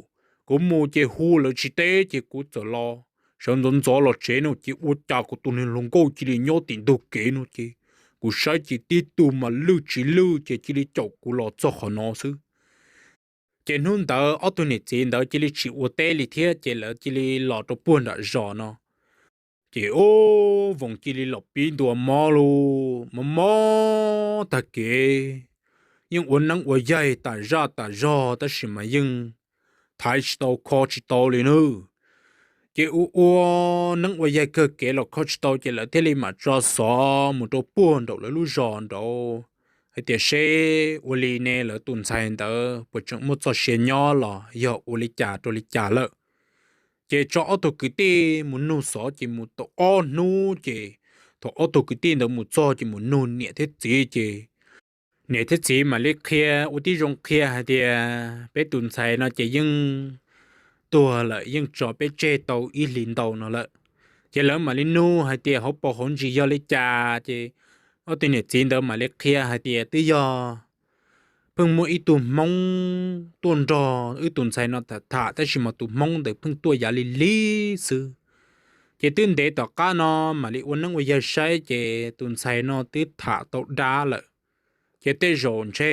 kuv mus ces hu lawv tsis teb ces kuv txawm los sawv ntxov ntxov los tsev no ces ua cas kuv tus niag hluas nkauj cia li nyob tim ntug kev no ces kuv saib ces tib tug mas lwj tsis lwj ces cia li caum kuv los txog qhov no xwb. Ces hnub ntawd ob tug niam txiv ntawd cia li tsis ua teb li thiab ces lawv cia li los rau puag nram zos no. Ces ub, Voos cia li los pib ntua mob lauj, mob mob tag kev, yeej ua neeb ua yaig tas zaj tas zog tab sis mas yeej thaiv tsis tau kho tsis tau li nawb. Ces ua ua neeb ua yaig kawg kev los kho tsis tau ces lawv thiaj li mam tso xov mus rau puag nraum lawv lub zos nraud hais tias seb ua li ne lawv tus ntxhais ntawd puas tseem muaj txoj sia nyob los yog ua li cas rau li cas lawm. Ces tso ob tug kwv tij mus nug xov ces mus tau ob hnub ces thaum ob tug kwv tij ntawd mus txog ces mus nug niam thiab txiv ces niam thiab txiv mam li qhia ua tib zoo qhia hais tias peb tus ntxhais no ces yeej tuag lawm, yeej tso peb tseg tau ib hlis ntau no lawm. Ces lawv mam li nug hais tias hauv paus hauv ntsis yog li cas ces ob tug niam txiv ntawd mam li qhia hais tias twb yog pheej muaj ib tug Hmoob tuaj nrog wb tus ntxhais no tham tham tab sis mas tus Hmoob ntawd pheej tuaj yav lig lig xwb. Ces twb ntev tom qab no mam li ua neeb ua yaig saib ces tus ntxhais no twb tham tau dab lawm. Ces tej zaum ntshe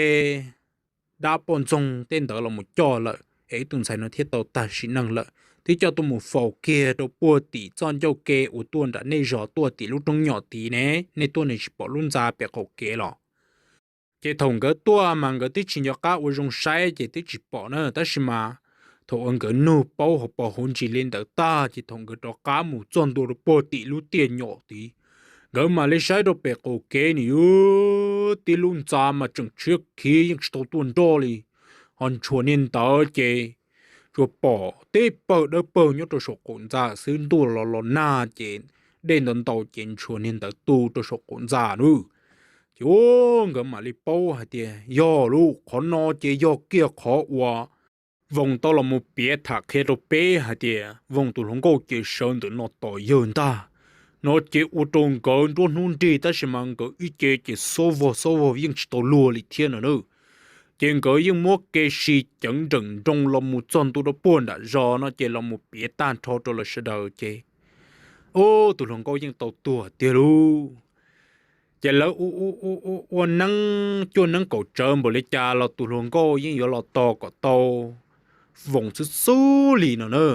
dab poj ntxoog tej ntawd los mus coj lawm es ib tus ntxhais no thiaj tau tag sim neej lawm. Twb coj tuaj mus faus kiag rau puag tim txoj ncauj ke uas tuaj nram nej zos tuaj tim lub roob nyom tid ne, nej tuaj nej tsis pom lub ntxa pem qaum kev los. Ces thaum nkawd tuaj mas nkawd twb tsis nco qab ua zoo saib ces twb tsis pom na, tab sis mas thaum uas nkawd nug paub hauv paus hauv ntsis li ntawd tag ces thaum nkawd rov qab mus txog ntua rau puag tim lub tiaj nyom tid, nkawd mam li saib rau pem qaum kev nws tib lub ntxa mas tseem tshiab khiv yeej tsis tau tuaj nroj li. Ho ntshua niag ntawd ces tsuas pom teb pawg dawb pawg nyob rau saum qaum ntxa xwb, ntuj los los nag ces dej ntau ntau ces ntshua niag ntawd tu rau saum qaum ntxa nawb. Ces nkawd mam li paub hais tias yog lub qhov no ces yog kiag qhov uas Voos tau los mus piav tham qhia rau peb hais tias Voos tus hluas nkauj ces sawv ntawm no tos yawg ntag. No ces ua rau nkawd nruab hnub nrig tab sis mas nkawd ib ce ces xob vog xob vog yeej tsis tau luag li thiab no na. Ces nkawd yeej muab kev sib ceev nreem nroos los mus txog ntua rau puag nram zos no ces los mus piav tag nrho rau lawv sawv daws ces ub, tus hluas nkauj yeej tau tuag tiag lauj. Ces lawv ua neeb cuaj neeb kaum tsawv npaum li cas los tus hluas nkauj yeej yuav los tos kom tau Voos xwb xwb li no na.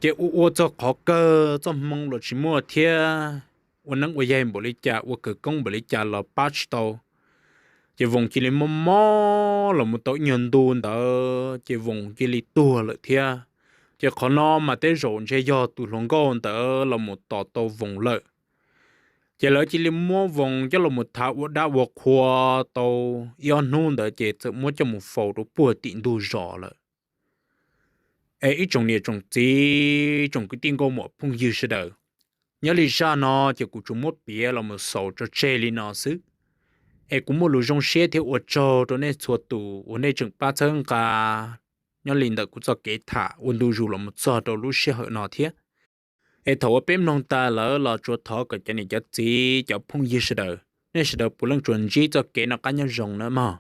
Ces ua ua txog qhov kawg txoj hmoo los tsis muaj thiab, ua neeb ua yaig npaum li cas ua khawv koob npaum li cas los pab tsis tau. Ces Voos cia li mob mob los mus tau ib nyuag ntu ntawd ces Voos cia li tuag lawm thiab. Ces qhov no mas tej zaum ntshe yog tus hluas nkauj ntawd los mus tos tau Voos lawm. Ces lawv cia li muab Voos coj los mus thav ua dab ua qhua tau ib ob hnub ntawd ces txawm muab coj mus faus rau puag tim ntug zos lawm. Es ib tsoom niam tsoom txiv tsoom kwv tij nkauj muam phooj ywg sawv daws, nyob li zaj no ces kuv tsuas muab piav los mus xaus tso tseg li no xwb. Es kuv muaj lus zoo siab thiab ua tsaug rau nej txhua tus uas nej tseem pab txhawb nqa nyob li ntawm kuv txoj kev tham ua ntu zus los mus txog rau lub sij hawm no thiab. Es thaum uas peb mloog tas lawm los tsuas thov kom cov niam cov txiv cov phooj ywg sawv daws, nej sawv daws puav leej tsuas ntsib txoj kev noj qab nyob zoo na mog.